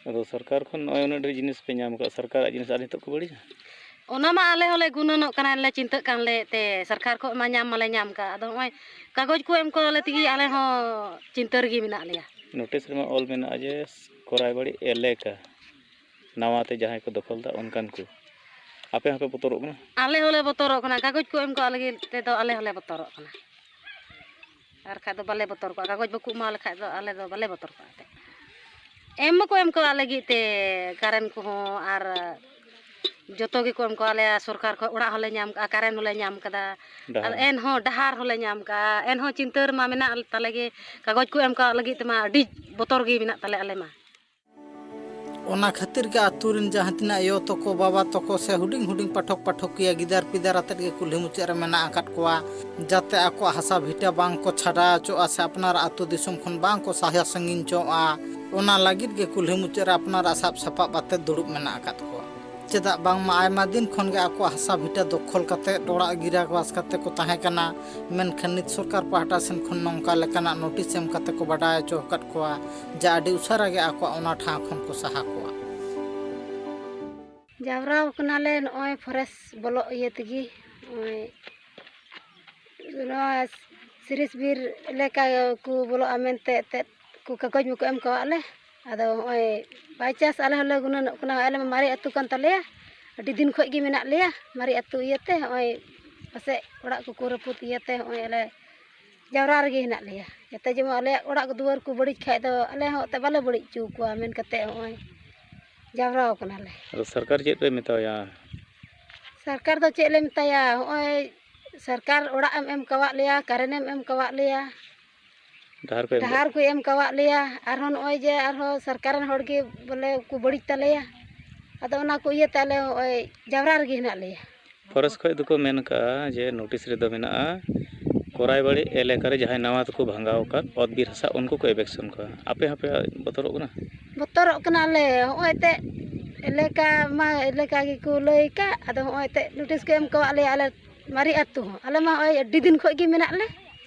ᱟᱫᱚ ᱥᱚᱨᱠᱟᱨ ᱠᱷᱚᱱ ᱱᱚᱜᱼᱚᱭ ᱩᱱᱟᱹᱜ ᱰᱷᱮᱨ ᱡᱤᱱᱤᱥ ᱯᱮ ᱧᱟᱢ ᱟᱠᱟᱫ, ᱥᱚᱨᱠᱟᱨᱟᱜ ᱡᱤᱱᱤᱥ ᱟᱨ ᱱᱤᱛᱚᱜ ᱠᱚ ᱵᱟᱹᱲᱤᱡᱟ? ᱚᱱᱟ ᱢᱟ ᱟᱞᱮ ᱦᱚᱸᱞᱮ ᱜᱩᱱᱟᱹᱱᱚᱜ ᱠᱟᱱᱟ, ᱞᱮ ᱪᱤᱱᱛᱟᱹᱜ ᱠᱟᱱ ᱞᱮ ᱛᱮ, ᱥᱚᱨᱠᱟᱨ ᱠᱷᱚᱱ ᱢᱟ ᱧᱟᱢ ᱢᱟᱞᱮ ᱧᱟᱢ ᱠᱟᱜ, ᱟᱫᱚ ᱱᱚᱜᱼᱚᱭ ᱠᱟᱜᱚᱡᱽ ᱠᱚ ᱮᱢ ᱠᱟᱣᱟᱞᱮ ᱛᱮᱜᱮ ᱟᱞᱮ ᱦᱚᱸ ᱪᱤᱱᱛᱟᱹ ᱨᱮᱜᱮ ᱢᱮᱱᱟᱜ ᱞᱮᱭᱟ᱾ ᱱᱳᱴᱤᱥ ᱨᱮᱢᱟ ᱚᱞ ᱢᱮᱱᱟᱜᱼᱟ ᱡᱮ ᱠᱚᱨᱟᱭᱵᱟᱲᱤ ᱮᱞᱮᱠᱟ ᱱᱟᱣᱟ ᱛᱮ ᱡᱟᱦᱟᱸᱭ ᱠᱚ ᱫᱚᱠᱷᱚᱞ ᱫᱟ ᱚᱱᱠᱟᱱ ᱠᱚ, ᱟᱯᱮ ᱦᱚᱸᱯᱮ ᱵᱚᱛᱚᱨᱚᱜ ᱠᱟᱱᱟ? ᱟᱞᱮ ᱦᱚᱸᱞᱮ ᱵᱚᱛᱚᱨᱚᱜ ᱠᱟᱱᱟ, ᱠᱟᱜᱚᱡᱽ ᱠᱚ ᱮᱢ ᱠᱟᱣᱟᱜ ᱞᱟᱹᱜᱤᱫ ᱛᱮᱫᱚ ᱟᱞᱮ ᱦᱚᱸᱞᱮ ᱵᱚᱛᱚᱨᱚᱜ ᱠᱟᱱᱟ᱾ ᱟᱨ ᱠᱷᱟᱡ ᱫᱚ ᱵᱟᱞᱮ ᱵᱚᱛᱚᱨ ᱠᱚᱜᱼᱟ, ᱠᱟᱜᱚᱡᱽ ᱵᱟᱠᱚ ᱮᱢᱟ ᱞᱮᱠᱷᱟᱡ ᱫᱚ ᱟᱞᱮ ᱫᱚ ᱵᱟᱞᱮ ᱵᱚᱛᱚᱨ ᱠᱚᱜᱼᱟ ᱮᱱᱛᱮᱫ᱾ ᱮᱢ ᱢᱟᱠᱚ ᱮᱢ ᱠᱟᱣᱟᱜ ᱞᱟᱹᱜᱤᱫ ᱛᱮ ᱠᱟᱨᱮᱱᱴ ᱠᱚᱦᱚᱸ, ᱟᱨ ᱡᱚᱛᱚ ᱜᱮᱠᱚ ᱮᱢ ᱠᱟᱣᱟᱜ ᱞᱮᱭᱟ ᱥᱚᱨᱠᱟᱨ ᱠᱷᱚᱱ, ᱚᱲᱟᱜ ᱦᱚᱸᱞᱮ ᱧᱟᱢ ᱠᱟᱜᱼᱟ, ᱠᱟᱨᱮᱱᱴ ᱦᱚᱸᱞᱮ ᱧᱟᱢ ᱠᱟᱫᱟ, ᱟᱨ ᱰᱟᱦᱟᱨ᱾ ᱮᱱᱦᱚᱸ ᱰᱟᱦᱟᱨ ᱦᱚᱸᱞᱮ ᱧᱟᱢ ᱠᱟᱜᱼᱟ, ᱮᱱᱦᱚᱸ ᱪᱤᱱᱛᱟᱹ ᱨᱮᱢᱟ ᱢᱮᱱᱟᱜ ᱛᱟᱞᱮ ᱜᱮ, ᱠᱟᱜᱚᱡᱽ ᱠᱚ ᱮᱢ ᱠᱟᱣᱟᱜ ᱞᱟᱹᱜᱤᱫ ᱛᱮᱢᱟ ᱟᱹᱰᱤ ᱵᱚᱛᱚᱨ ᱜᱮ ᱢᱮᱱᱟᱜ ᱛᱟᱞᱮ ᱟᱞᱮ ᱢᱟ᱾ ᱚᱱᱟ ᱠᱷᱟᱹᱛᱤᱨ ᱜᱮ ᱟᱹᱛᱩ ᱨᱮᱱ ᱡᱟᱦᱟᱸ ᱛᱤᱱᱟᱹᱜ ᱟᱭᱳ ᱛᱟᱠᱚ, ᱵᱟᱵᱟ ᱛᱟᱠᱚ ᱥᱮ ᱦᱩᱰᱤᱧ ᱦᱩᱰᱤᱧ ᱯᱟᱴᱷᱚᱠ ᱯᱟᱴᱷᱚᱠᱤᱭᱟᱹ ᱜᱤᱫᱟᱹᱨ ᱯᱤᱫᱟᱹᱨ ᱟᱛᱮᱫ ᱜᱮ ᱠᱩᱞᱦᱤ ᱢᱩᱪᱟᱹᱫ ᱨᱮ ᱢᱮᱱᱟᱜ ᱟᱠᱟᱫ ᱠᱚᱣᱟ, ᱡᱟᱛᱮ ᱟᱠᱚᱣᱟᱜ ᱦᱟᱥᱟ ᱵᱷᱤᱴᱟᱹ ᱵᱟᱝ ᱠᱚ ᱪᱷᱟᱰᱟᱣ ᱦᱚᱪᱚᱜᱼᱟ ᱥᱮ ᱟᱯᱱᱟᱨᱟᱜ ᱟᱹᱛᱩ ᱫᱤᱥᱚᱢ ᱠᱷᱚᱱ ᱵᱟᱝ ᱠᱚ ᱥᱟᱦᱟ ᱥᱟᱺᱜᱤᱧ ᱦᱚᱪᱚᱣᱟᱜᱼᱟ, ᱚᱱᱟ ᱞᱟᱹᱜᱤᱫ ᱜᱮ ᱠᱩᱞᱦᱤ ᱢᱩᱪᱟᱹᱫ ᱨᱮ ᱟᱯᱱᱟᱨᱟᱜ ᱥᱟᱵ ᱥᱟᱯᱟᱵ ᱟᱛᱮᱫ ᱫᱩᱲᱩᱵ ᱢᱮᱱᱟᱜ ᱟᱠᱟᱫ ᱠᱚᱣᱟ᱾ ᱪᱮᱫᱟᱜ ᱵᱟᱝᱢᱟ ᱟᱭᱢᱟ ᱫᱤᱱ ᱠᱷᱚᱱ ᱜᱮ ᱟᱠᱚᱣᱟᱜ ᱦᱟᱥᱟ ᱵᱷᱤᱴᱟᱹ ᱫᱚᱠᱷᱚᱞ ᱠᱟᱛᱮᱫ ᱚᱲᱟᱜ ᱜᱤᱨᱟᱵᱟᱥ ᱠᱟᱛᱮᱫ ᱠᱚ ᱛᱟᱦᱮᱸ ᱠᱟᱱᱟ, ᱢᱮᱱᱠᱷᱟᱱ ᱱᱤᱛ ᱥᱚᱨᱠᱟᱨ ᱯᱟᱦᱴᱟ ᱥᱮᱱ ᱠᱷᱚᱱ ᱱᱚᱝᱠᱟ ᱞᱮᱠᱟᱱᱟᱜ ᱱᱳᱴᱤᱥ ᱮᱢ ᱠᱟᱛᱮᱫ ᱠᱚ ᱵᱟᱰᱟᱭ ᱦᱚᱪᱚ ᱟᱠᱟᱫ ᱠᱚᱣᱟ ᱡᱮ ᱟᱹᱰᱤ ᱩᱥᱟᱹᱨᱟ ᱜᱮ ᱟᱠᱚᱣᱟᱜ ᱚᱱᱟ ᱴᱷᱟᱶ ᱠᱷᱚᱱ ᱠᱚ ᱥᱟᱦᱟ ᱠᱚᱣᱟ᱾ ᱡᱟᱣᱨᱟ ᱟᱠᱟᱱᱟᱞᱮ ᱱᱚᱜᱼᱚᱭ ᱯᱷᱚᱨᱮᱥᱴ ᱵᱚᱞᱚᱜ ᱤᱭᱟᱹ ᱛᱮᱜᱮ, ᱱᱚᱜᱼᱚᱭ ᱱᱚᱣᱟ ᱥᱤᱨᱤᱥ ᱵᱤᱨ ᱮᱞᱟᱠᱟ ᱠᱚ ᱵᱚᱞᱚᱜᱼᱟ ᱢᱮᱱᱛᱮ ᱮᱱᱛᱮᱫ ᱠᱚ ᱠᱟᱜᱚᱡᱽ ᱢᱟᱠᱚ ᱮᱢ ᱠᱟᱣᱟᱫ ᱞᱮ᱾ ᱟᱫᱚ ᱱᱚᱜᱼᱚᱭ by chance ᱟᱞᱮ ᱦᱚᱸᱞᱮ ᱜᱩᱱᱟᱹᱱᱚᱜ ᱠᱟᱱᱟ, ᱟᱞᱮ ᱢᱟ ᱢᱟᱨᱮ ᱟᱹᱛᱩ ᱠᱟᱱ ᱛᱟᱞᱮᱭᱟ, ᱟᱹᱰᱤ ᱫᱤᱱ ᱠᱷᱚᱱ ᱜᱮ ᱢᱮᱱᱟᱜ ᱞᱮᱭᱟ ᱢᱟᱨᱮ ᱟᱹᱛᱩ ᱤᱭᱟᱹᱛᱮ᱾ ᱱᱚᱜᱼᱚᱭ ᱯᱟᱥᱮᱡ ᱚᱲᱟᱜ ᱠᱚᱠᱚ ᱨᱟᱹᱯᱩᱫ ᱤᱭᱟᱹᱛᱮ ᱱᱚᱜᱼᱚᱭ ᱟᱞᱮ ᱡᱟᱣᱨᱟ ᱨᱮᱜᱮ ᱦᱮᱱᱟᱜ ᱞᱮᱭᱟ, ᱡᱟᱛᱮ ᱡᱮᱢᱚᱱ ᱟᱞᱮᱭᱟᱜ ᱚᱲᱟᱜ ᱫᱩᱣᱟᱹᱨ ᱠᱚ ᱵᱟᱹᱲᱤᱡ ᱠᱷᱟᱡ ᱫᱚ ᱟᱞᱮ ᱦᱚᱸ ᱮᱱᱛᱮᱫ ᱵᱟᱞᱮ ᱵᱟᱹᱲᱤᱡ ᱦᱚᱪᱚ ᱟᱠᱚᱣᱟ ᱢᱮᱱ ᱠᱟᱛᱮᱫ ᱱᱚᱜᱼᱚᱭ ᱡᱟᱣᱨᱟ ᱟᱠᱟᱱᱟᱞᱮ᱾ ᱟᱫᱚ ᱥᱚᱨᱠᱟᱨ ᱪᱮᱫ ᱯᱮ ᱢᱮᱛᱟᱭᱟ? ᱥᱚᱨᱠᱟᱨ ᱫᱚ ᱪᱮᱫ ᱞᱮ ᱢᱮᱛᱟᱭᱟ? ᱱᱚᱜᱼᱚᱭ ᱥᱚᱨᱠᱟᱨ ᱚᱲᱟᱜ ᱮᱢ ᱮᱢ ᱠᱟᱣᱟᱫ ᱞᱮᱭᱟ, ᱠᱟᱨᱮᱱᱴ ᱮᱢ ᱮᱢ ᱠᱟᱣᱟᱫ ᱞᱮᱭᱟ, ᱰᱟᱦᱟᱨ ᱠᱚ ᱮᱢ ᱰᱟᱦᱟᱨ ᱠᱚᱭ ᱮᱢ ᱠᱟᱣᱟᱫ ᱞᱮᱭᱟ, ᱟᱨᱦᱚᱸ ᱱᱚᱜᱼᱚᱭ ᱡᱮ ᱟᱨᱦᱚᱸ ᱥᱚᱨᱠᱟᱨ ᱨᱮᱱ ᱦᱚᱲ ᱜᱮ ᱵᱚᱞᱮ ᱠᱚ ᱵᱟᱹᱲᱤᱡ ᱛᱟᱞᱮᱭᱟ᱾ ᱟᱫᱚ ᱚᱱᱟ ᱠᱚ ᱤᱭᱟᱹᱛᱮ ᱟᱞᱮ ᱱᱚᱜᱼᱚᱭ ᱡᱟᱣᱨᱟ ᱨᱮᱜᱮ ᱦᱮᱱᱟᱜ ᱞᱮᱭᱟ᱾ ᱯᱷᱚᱨᱮᱥᱴ ᱠᱷᱚᱡ ᱫᱚᱠᱚ ᱢᱮᱱ ᱠᱟᱜᱼᱟ ᱡᱮ ᱱᱳᱴᱤᱥ ᱨᱮᱫᱚ ᱢᱮᱱᱟᱜᱼᱟ ᱠᱚᱨᱟᱭᱵᱟᱲᱤ ᱮᱞᱟᱠᱟ ᱨᱮ ᱡᱟᱦᱟᱸᱭ ᱱᱟᱣᱟ ᱛᱮᱠᱚ ᱵᱷᱟᱸᱜᱟᱣ ᱟᱠᱟᱫ ᱚᱛ ᱵᱤᱨ ᱦᱟᱥᱟ, ᱩᱱᱠᱩ ᱠᱚ ᱮᱵᱷᱮᱠᱥᱚᱱ ᱠᱚᱣᱟ᱾ ᱟᱯᱮ ᱦᱚᱸᱯᱮ ᱵᱚᱛᱚᱨᱚᱜ ᱠᱟᱱᱟ? ᱵᱚᱛᱚᱨᱚᱜ ᱠᱟᱱᱟᱞᱮ᱾ ᱦᱚᱸᱜᱼᱚᱭ ᱮᱱᱛᱮᱫ ᱮᱞᱟᱠᱟ ᱢᱟ ᱮᱞᱟᱠᱟ ᱜᱮᱠᱚ ᱞᱟᱹᱭ ᱟᱠᱟᱫ, ᱟᱫᱚ ᱦᱚᱸᱜᱼᱚᱭ ᱮᱱᱛᱮᱫ ᱱᱳᱴᱤᱥ ᱠᱚ ᱮᱢ ᱠᱟᱣᱟᱫ ᱞᱮᱭᱟ ᱟᱞᱮ ᱢᱟᱨᱮ ᱟᱹᱛᱩ ᱦᱚᱸ᱾ ᱟᱞᱮ ᱢᱟ ᱦᱚᱸᱜᱼᱚᱭ ᱟᱹᱰᱤ ᱫᱤᱱ ᱠᱷᱚᱱ ᱜᱮ ᱢᱮᱱᱟᱜ ᱞᱮ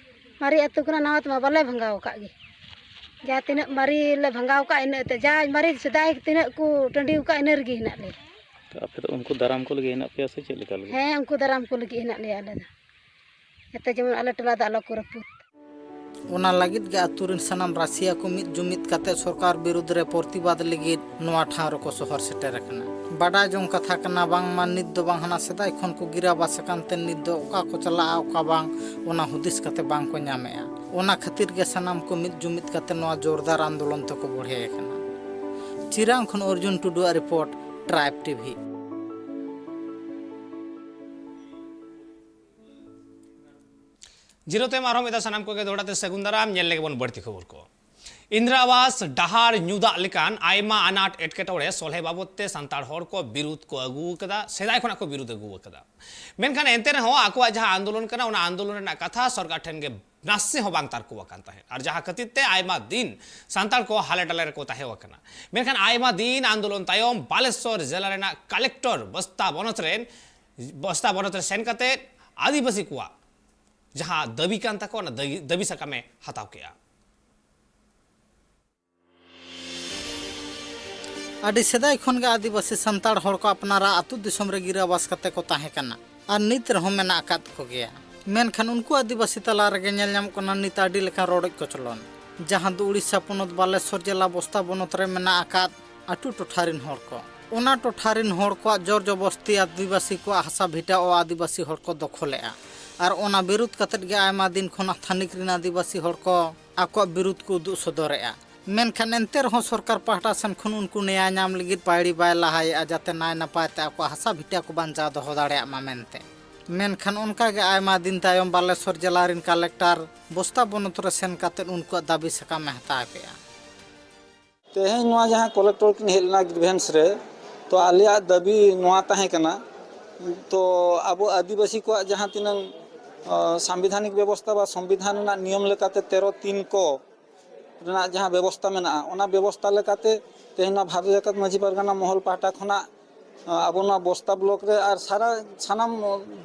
ᱢᱟᱨᱮ ᱟᱹᱛᱩ ᱠᱟᱱᱟ, ᱱᱟᱣᱟ ᱛᱮᱢᱟ ᱵᱟᱞᱮ ᱵᱷᱟᱸᱜᱟᱣ ᱟᱠᱟᱫ ᱜᱮ᱾ ᱡᱟᱦᱟᱸ ᱛᱤᱱᱟᱹᱜ ᱢᱟᱨᱮ ᱞᱮ ᱵᱷᱟᱸᱜᱟᱣ ᱟᱠᱟᱫ, ᱤᱱᱟᱹᱜ ᱛᱮ ᱡᱟ ᱢᱟᱨᱮ ᱥᱮᱫᱟᱭ ᱛᱤᱱᱟᱹᱜ ᱠᱚ ᱴᱟᱺᱰᱤ ᱟᱠᱟᱫ, ᱤᱱᱟᱹ ᱨᱮᱜᱮ ᱦᱮᱱᱟᱜ ᱞᱮᱭᱟ᱾ ᱛᱚ ᱟᱯᱮ ᱫᱚ ᱩᱱᱠᱩ ᱫᱟᱨᱟᱢ ᱠᱚ ᱞᱟᱹᱜᱤᱫ ᱦᱮᱱᱟᱜ ᱯᱮᱭᱟ ᱥᱮ ᱪᱮᱫ ᱞᱮᱠᱟ ᱞᱟᱹᱜᱤᱫ? ᱦᱮᱸ, ᱩᱱᱠᱩ ᱫᱟᱨᱟᱢ ᱠᱚ ᱞᱟᱹᱜᱤᱫ ᱦᱮᱱᱟᱜ ᱞᱮᱭᱟ ᱟᱞᱮ ᱫᱚ, ᱡᱟᱛᱮ ᱡᱮᱢᱚᱱ ᱟᱞᱮ ᱴᱚᱞᱟ ᱫᱚ ᱟᱞᱚ ᱠᱚ ᱨᱟᱹᱯᱩᱫ᱾ ᱚᱱᱟ ᱞᱟᱹᱜᱤᱫ ᱜᱮ ᱟᱹᱛᱩ ᱨᱮᱱ ᱥᱟᱱᱟᱢ ᱨᱟᱹᱥᱤᱭᱟ ᱠᱚ ᱢᱤᱫ ᱡᱩᱢᱤᱫ ᱠᱟᱛᱮ ᱥᱚᱨᱠᱟᱨ ᱵᱤᱨᱩᱫᱽ ᱨᱮ ᱯᱨᱚᱛᱤᱵᱟᱫ ᱞᱟᱹᱜᱤᱫ ᱱᱚᱣᱟ ᱴᱷᱟᱶ ᱨᱮᱠᱚ ᱥᱚᱦᱚᱨ ᱥᱮᱴᱮᱨ ᱟᱠᱟᱱᱟ᱾ ᱵᱟᱰᱟᱭ ᱡᱚᱝ ᱠᱟᱛᱷᱟ ᱠᱟᱱᱟ, ᱵᱟᱝᱢᱟ ᱱᱤᱛ ᱫᱚ ᱵᱟᱝ ᱦᱟᱱᱟ ᱥᱮᱫᱟᱭ ᱠᱷᱚᱱ ᱠᱚ ᱜᱤᱨᱟᱵᱟᱥ ᱟᱠᱟᱱ ᱛᱮ ᱱᱤᱛ ᱫᱚ ᱚᱠᱟ ᱠᱚ ᱪᱟᱞᱟᱜᱼᱟ, ᱚᱠᱟ ᱵᱟᱝ, ᱚᱱᱟ ᱦᱩᱫᱤᱥ ᱠᱟᱛᱮ ᱵᱟᱝ ᱠᱚ ᱧᱟᱢᱮᱜᱼᱟ᱾ ᱚᱱᱟ ᱠᱷᱟᱹᱛᱤᱨ ᱜᱮ ᱥᱟᱱᱟᱢ ᱠᱚ ᱢᱤᱫ ᱡᱩᱢᱤᱫ ᱠᱟᱛᱮ ᱱᱚᱣᱟ ᱡᱳᱨᱫᱟᱨ ᱟᱱᱫᱳᱞᱚᱱ ᱛᱮᱠᱚ ᱵᱚᱲᱦᱮ ᱟᱠᱟᱱᱟ᱾ ᱪᱤᱨᱟᱝ ᱠᱷᱚᱱ ᱚᱨᱡᱩᱱ ᱴᱩᱰᱩᱣᱟᱜ ᱨᱤᱯᱳᱨᱴ, ᱴᱨᱟᱭᱤᱵᱽ ᱴᱤᱵᱷᱤ᱾ ᱡᱤᱨᱟᱹᱣ ᱛᱟᱭᱚᱢ ᱟᱨᱦᱚᱸ ᱢᱤᱫ ᱫᱷᱟᱣ ᱥᱟᱱᱟᱢ ᱠᱚᱜᱮ ᱫᱚᱦᱲᱟ ᱛᱮ ᱥᱟᱹᱜᱩᱱ ᱫᱟᱨᱟᱢ᱾ ᱧᱮᱞ ᱞᱮᱜᱮ ᱵᱚᱱ ᱵᱟᱹᱲᱛᱤ ᱠᱷᱚᱵᱚᱨ ᱠᱚ᱾ ᱤᱱᱫᱨᱟ ᱟᱵᱟᱥ, ᱰᱟᱦᱟᱨ, ᱧᱩ ᱫᱟᱜ ᱞᱮᱠᱟᱱ ᱟᱭᱢᱟ ᱟᱱᱟᱴ ᱮᱴᱠᱮᱴᱚᱬᱮ ᱥᱚᱞᱦᱮ ᱵᱟᱵᱚᱫ ᱛᱮ ᱥᱟᱱᱛᱟᱲ ᱦᱚᱲ ᱠᱚ ᱵᱤᱨᱩᱫ ᱠᱚ ᱟᱹᱜᱩ ᱟᱠᱟᱫᱟ, ᱥᱮᱫᱟᱭ ᱠᱷᱚᱱᱟᱜ ᱠᱚ ᱵᱤᱨᱩᱫ ᱟᱹᱜᱩ ᱟᱠᱟᱫᱟ᱾ ᱢᱮᱱᱠᱷᱟᱱ ᱮᱱᱛᱮ ᱨᱮᱦᱚᱸ ᱟᱠᱚᱣᱟᱜ ᱡᱟᱦᱟᱸ ᱟᱱᱫᱳᱞᱚᱱ ᱠᱟᱱᱟ, ᱚᱱᱟ ᱟᱱᱫᱳᱞᱚᱱ ᱨᱮᱱᱟᱜ ᱠᱟᱛᱷᱟ ᱥᱚᱨᱠᱟᱨ ᱴᱷᱮᱱ ᱜᱮ ᱱᱟᱥᱮ ᱦᱚᱸ ᱵᱟᱝ ᱛᱟᱨᱠᱚ ᱟᱠᱟᱱ ᱛᱟᱦᱮᱸᱫ᱾ ᱟᱨ ᱡᱟᱦᱟᱸ ᱠᱷᱟᱹᱛᱤᱨ ᱛᱮ ᱟᱭᱢᱟ ᱫᱤᱱ ᱥᱟᱱᱛᱟᱲ ᱠᱚ ᱦᱟᱞᱮ ᱰᱟᱞᱮ ᱨᱮᱠᱚ ᱛᱟᱦᱮᱸ ᱟᱠᱟᱱᱟ᱾ ᱢᱮᱱᱠᱷᱟᱱ ᱟᱭᱢᱟ ᱫᱤᱱ ᱟᱱᱫᱳᱞᱚᱱ ᱛᱟᱭᱚᱢ ᱵᱟᱞᱮᱥᱚᱨ ᱡᱮᱞᱟ ᱨᱮᱱᱟᱜ ᱠᱟᱞᱮᱠᱴᱚᱨ ᱵᱚᱥᱛᱟ ᱵᱚᱱᱚᱛ ᱨᱮᱱ, ᱵᱚᱥᱛᱟ ᱵᱚᱱᱚᱛ ᱨᱮ ᱥᱮᱱ ᱠᱟᱛᱮ ᱟᱹᱫᱤᱵᱟᱹᱥᱤ ᱠᱚᱣᱟᱜ ᱡᱟᱦᱟᱸ ᱫᱟᱹᱵᱤ ᱠᱟᱱ ᱛᱟᱠᱚ, ᱚᱱᱟ ᱫᱟᱹᱵᱤ, ᱫᱟᱹᱵᱤ ᱥᱟᱠᱟᱢᱮ ᱦᱟᱛᱟᱣ ᱠᱮᱜᱼᱟ᱾ ᱟᱹᱰᱤ ᱥᱮᱫᱟᱭ ᱠᱷᱚᱱ ᱜᱮ ᱟᱹᱫᱤᱵᱟᱹᱥᱤ ᱥᱟᱱᱛᱟᱲ ᱦᱚᱲ ᱠᱚ ᱟᱯᱱᱟᱨᱟᱜ ᱟᱹᱛᱩ ᱫᱤᱥᱚᱢ ᱨᱮ ᱜᱤᱨᱟᱹᱵᱟᱥ ᱠᱟᱛᱮ ᱠᱚ ᱛᱟᱦᱮᱸ ᱠᱟᱱᱟ ᱟᱨ ᱱᱤᱛ ᱨᱮᱦᱚᱸ ᱢᱮᱱᱟᱜ ᱟᱠᱟᱫ ᱠᱚᱜᱮᱭᱟ᱾ ᱢᱮᱱᱠᱷᱟᱱ ᱩᱱᱠᱩ ᱟᱹᱫᱤᱵᱟᱹᱥᱤ ᱛᱟᱞᱟ ᱨᱮᱜᱮ ᱧᱮᱞ ᱧᱟᱢᱚᱜ ᱠᱟᱱᱟ ᱱᱤᱛ ᱟᱹᱰᱤ ᱞᱮᱠᱟᱱ ᱨᱚᱰᱚᱡ ᱠᱚᱪᱞᱚᱱ, ᱡᱟᱦᱟᱸ ᱫᱚ ᱩᱲᱤᱥᱥᱟ ᱯᱚᱱᱚᱛ ᱵᱟᱞᱮᱥᱚᱨ ᱡᱮᱞᱟ ᱵᱚᱥᱛᱟ ᱵᱚᱱᱚᱛ ᱨᱮ ᱢᱮᱱᱟᱜ ᱟᱠᱟᱫ ᱟᱹᱴᱩ ᱴᱚᱴᱷᱟ ᱨᱤᱱ ᱦᱚᱲ ᱠᱚ᱾ ᱚᱱᱟ ᱴᱚᱴᱷᱟ ᱨᱤᱱ ᱦᱚᱲ ᱠᱚᱣᱟᱜ ᱡᱳᱨ ᱡᱚᱵᱚᱥᱛᱤ ᱟᱹᱫᱤᱵᱟᱹᱥᱤ ᱠᱚᱣᱟᱜ ᱦᱟᱥᱟ ᱵᱷᱤᱴᱟᱹ ᱚ ᱟᱹᱫᱤᱵᱟᱹᱥᱤ ᱦᱚᱲ ᱠᱚ ᱫᱚᱠᱷᱚᱞᱮᱜᱼᱟ ᱟᱨ ᱚᱱᱟ ᱵᱤᱨᱩᱫᱽ ᱠᱟᱛᱮᱫ ᱜᱮ ᱟᱭᱢᱟ ᱫᱤᱱ ᱠᱷᱚᱱ ᱛᱷᱟᱹᱱᱤᱠ ᱨᱤᱱ ᱟᱹᱫᱤᱵᱟᱹᱥᱤ ᱦᱚᱲ ᱠᱚ ᱟᱠᱚᱣᱟᱜ ᱵᱤᱨᱩᱫᱽ ᱠᱚ ᱩᱫᱩᱜ ᱥᱚᱫᱚᱨᱮᱜᱼᱟ᱾ ᱢᱮᱱᱠᱷᱟᱱ ᱮᱱᱛᱮ ᱨᱮᱦᱚᱸ ᱥᱚᱨᱠᱟᱨ ᱯᱟᱦᱴᱟ ᱥᱮᱱ ᱠᱷᱚᱱ ᱩᱱᱠᱩ ᱱᱮᱭᱟᱭ ᱧᱟᱢ ᱞᱟᱹᱜᱤᱫ ᱯᱟᱹᱭᱲᱤ ᱵᱟᱭ ᱞᱟᱦᱟᱭᱮᱜᱼᱟ, ᱡᱟᱛᱮ ᱱᱟᱭ ᱱᱟᱯᱟᱭ ᱛᱮ ᱟᱠᱚᱣᱟᱜ ᱦᱟᱥᱟ ᱵᱷᱤᱴᱟᱹ ᱠᱚ ᱵᱟᱧᱪᱟᱣ ᱫᱚᱦᱚ ᱫᱟᱲᱮᱭᱟᱜ ᱢᱟ ᱢᱮᱱᱛᱮ᱾ ᱢᱮᱱᱠᱷᱟᱱ ᱚᱱᱠᱟ ᱜᱮ ᱟᱭᱢᱟ ᱫᱤᱱ ᱛᱟᱭᱚᱢ ᱵᱟᱞᱮᱥᱚᱨ ᱡᱮᱞᱟ ᱨᱤᱱ ᱠᱟᱞᱮᱠᱴᱚᱨ ᱵᱚᱥᱛᱟ ᱵᱚᱱᱚᱛ ᱨᱮ ᱥᱮᱱ ᱠᱟᱛᱮᱫ ᱩᱱᱠᱩᱣᱟᱜ ᱫᱟᱹᱵᱤ ᱥᱟᱠᱟᱢᱮ ᱦᱟᱛᱟᱣ ᱠᱮᱜᱼᱟ᱾ ᱛᱮᱦᱮᱧ ᱱᱚᱣᱟ ᱡᱟᱦᱟᱸ ᱠᱟᱞᱮᱠᱴᱚᱨ ᱠᱤᱱ ᱦᱮᱡ ᱞᱮᱱᱟ ᱜᱨᱤᱵᱷᱮᱱᱥ ᱨᱮ, ᱛᱚ ᱟᱞᱮᱭᱟᱜ ᱫᱟᱹᱵᱤ ᱱᱚᱣᱟ ᱛᱟᱦᱮᱸ ᱠᱟᱱᱟ, ᱛᱚ ᱟᱵᱚ ᱟᱹᱫᱤᱵᱟᱹᱥᱤ ᱠᱚᱣᱟᱜ ᱡᱟᱦᱟᱸ ᱛᱤᱱᱟᱹᱝ ᱥᱟᱝᱵᱤᱫᱷᱟᱱᱤᱠ ᱵᱮᱵᱚᱥᱛᱷᱟ ᱵᱟ ᱥᱚᱝᱵᱤᱫᱷᱟᱱ ᱨᱮᱱᱟᱜ ᱱᱤᱭᱚᱢ ᱞᱮᱠᱟᱛᱮ ᱛᱮᱨᱚ ᱛᱤᱱ ᱠᱚ ᱨᱮᱱᱟᱜ ᱡᱟᱦᱟᱸ ᱵᱮᱵᱚᱥᱛᱷᱟ ᱢᱮᱱᱟᱜᱼᱟ, ᱚᱱᱟ ᱵᱮᱵᱚᱥᱛᱷᱟ ᱞᱮᱠᱟᱛᱮ ᱛᱮᱦᱮᱧ ᱱᱚᱣᱟ ᱵᱷᱟᱨᱚᱛ ᱡᱟᱠᱟᱛ ᱢᱟᱹᱡᱷᱤ ᱯᱟᱨᱜᱟᱱᱟ ᱢᱚᱦᱚᱞ ᱯᱟᱦᱴᱟ ᱠᱷᱚᱱᱟᱜ ᱟᱵᱚ ᱱᱚᱣᱟ ᱵᱚᱥᱛᱟ ᱵᱞᱚᱠ ᱨᱮ ᱟᱨ ᱥᱟᱨᱟ ᱥᱟᱱᱟᱢ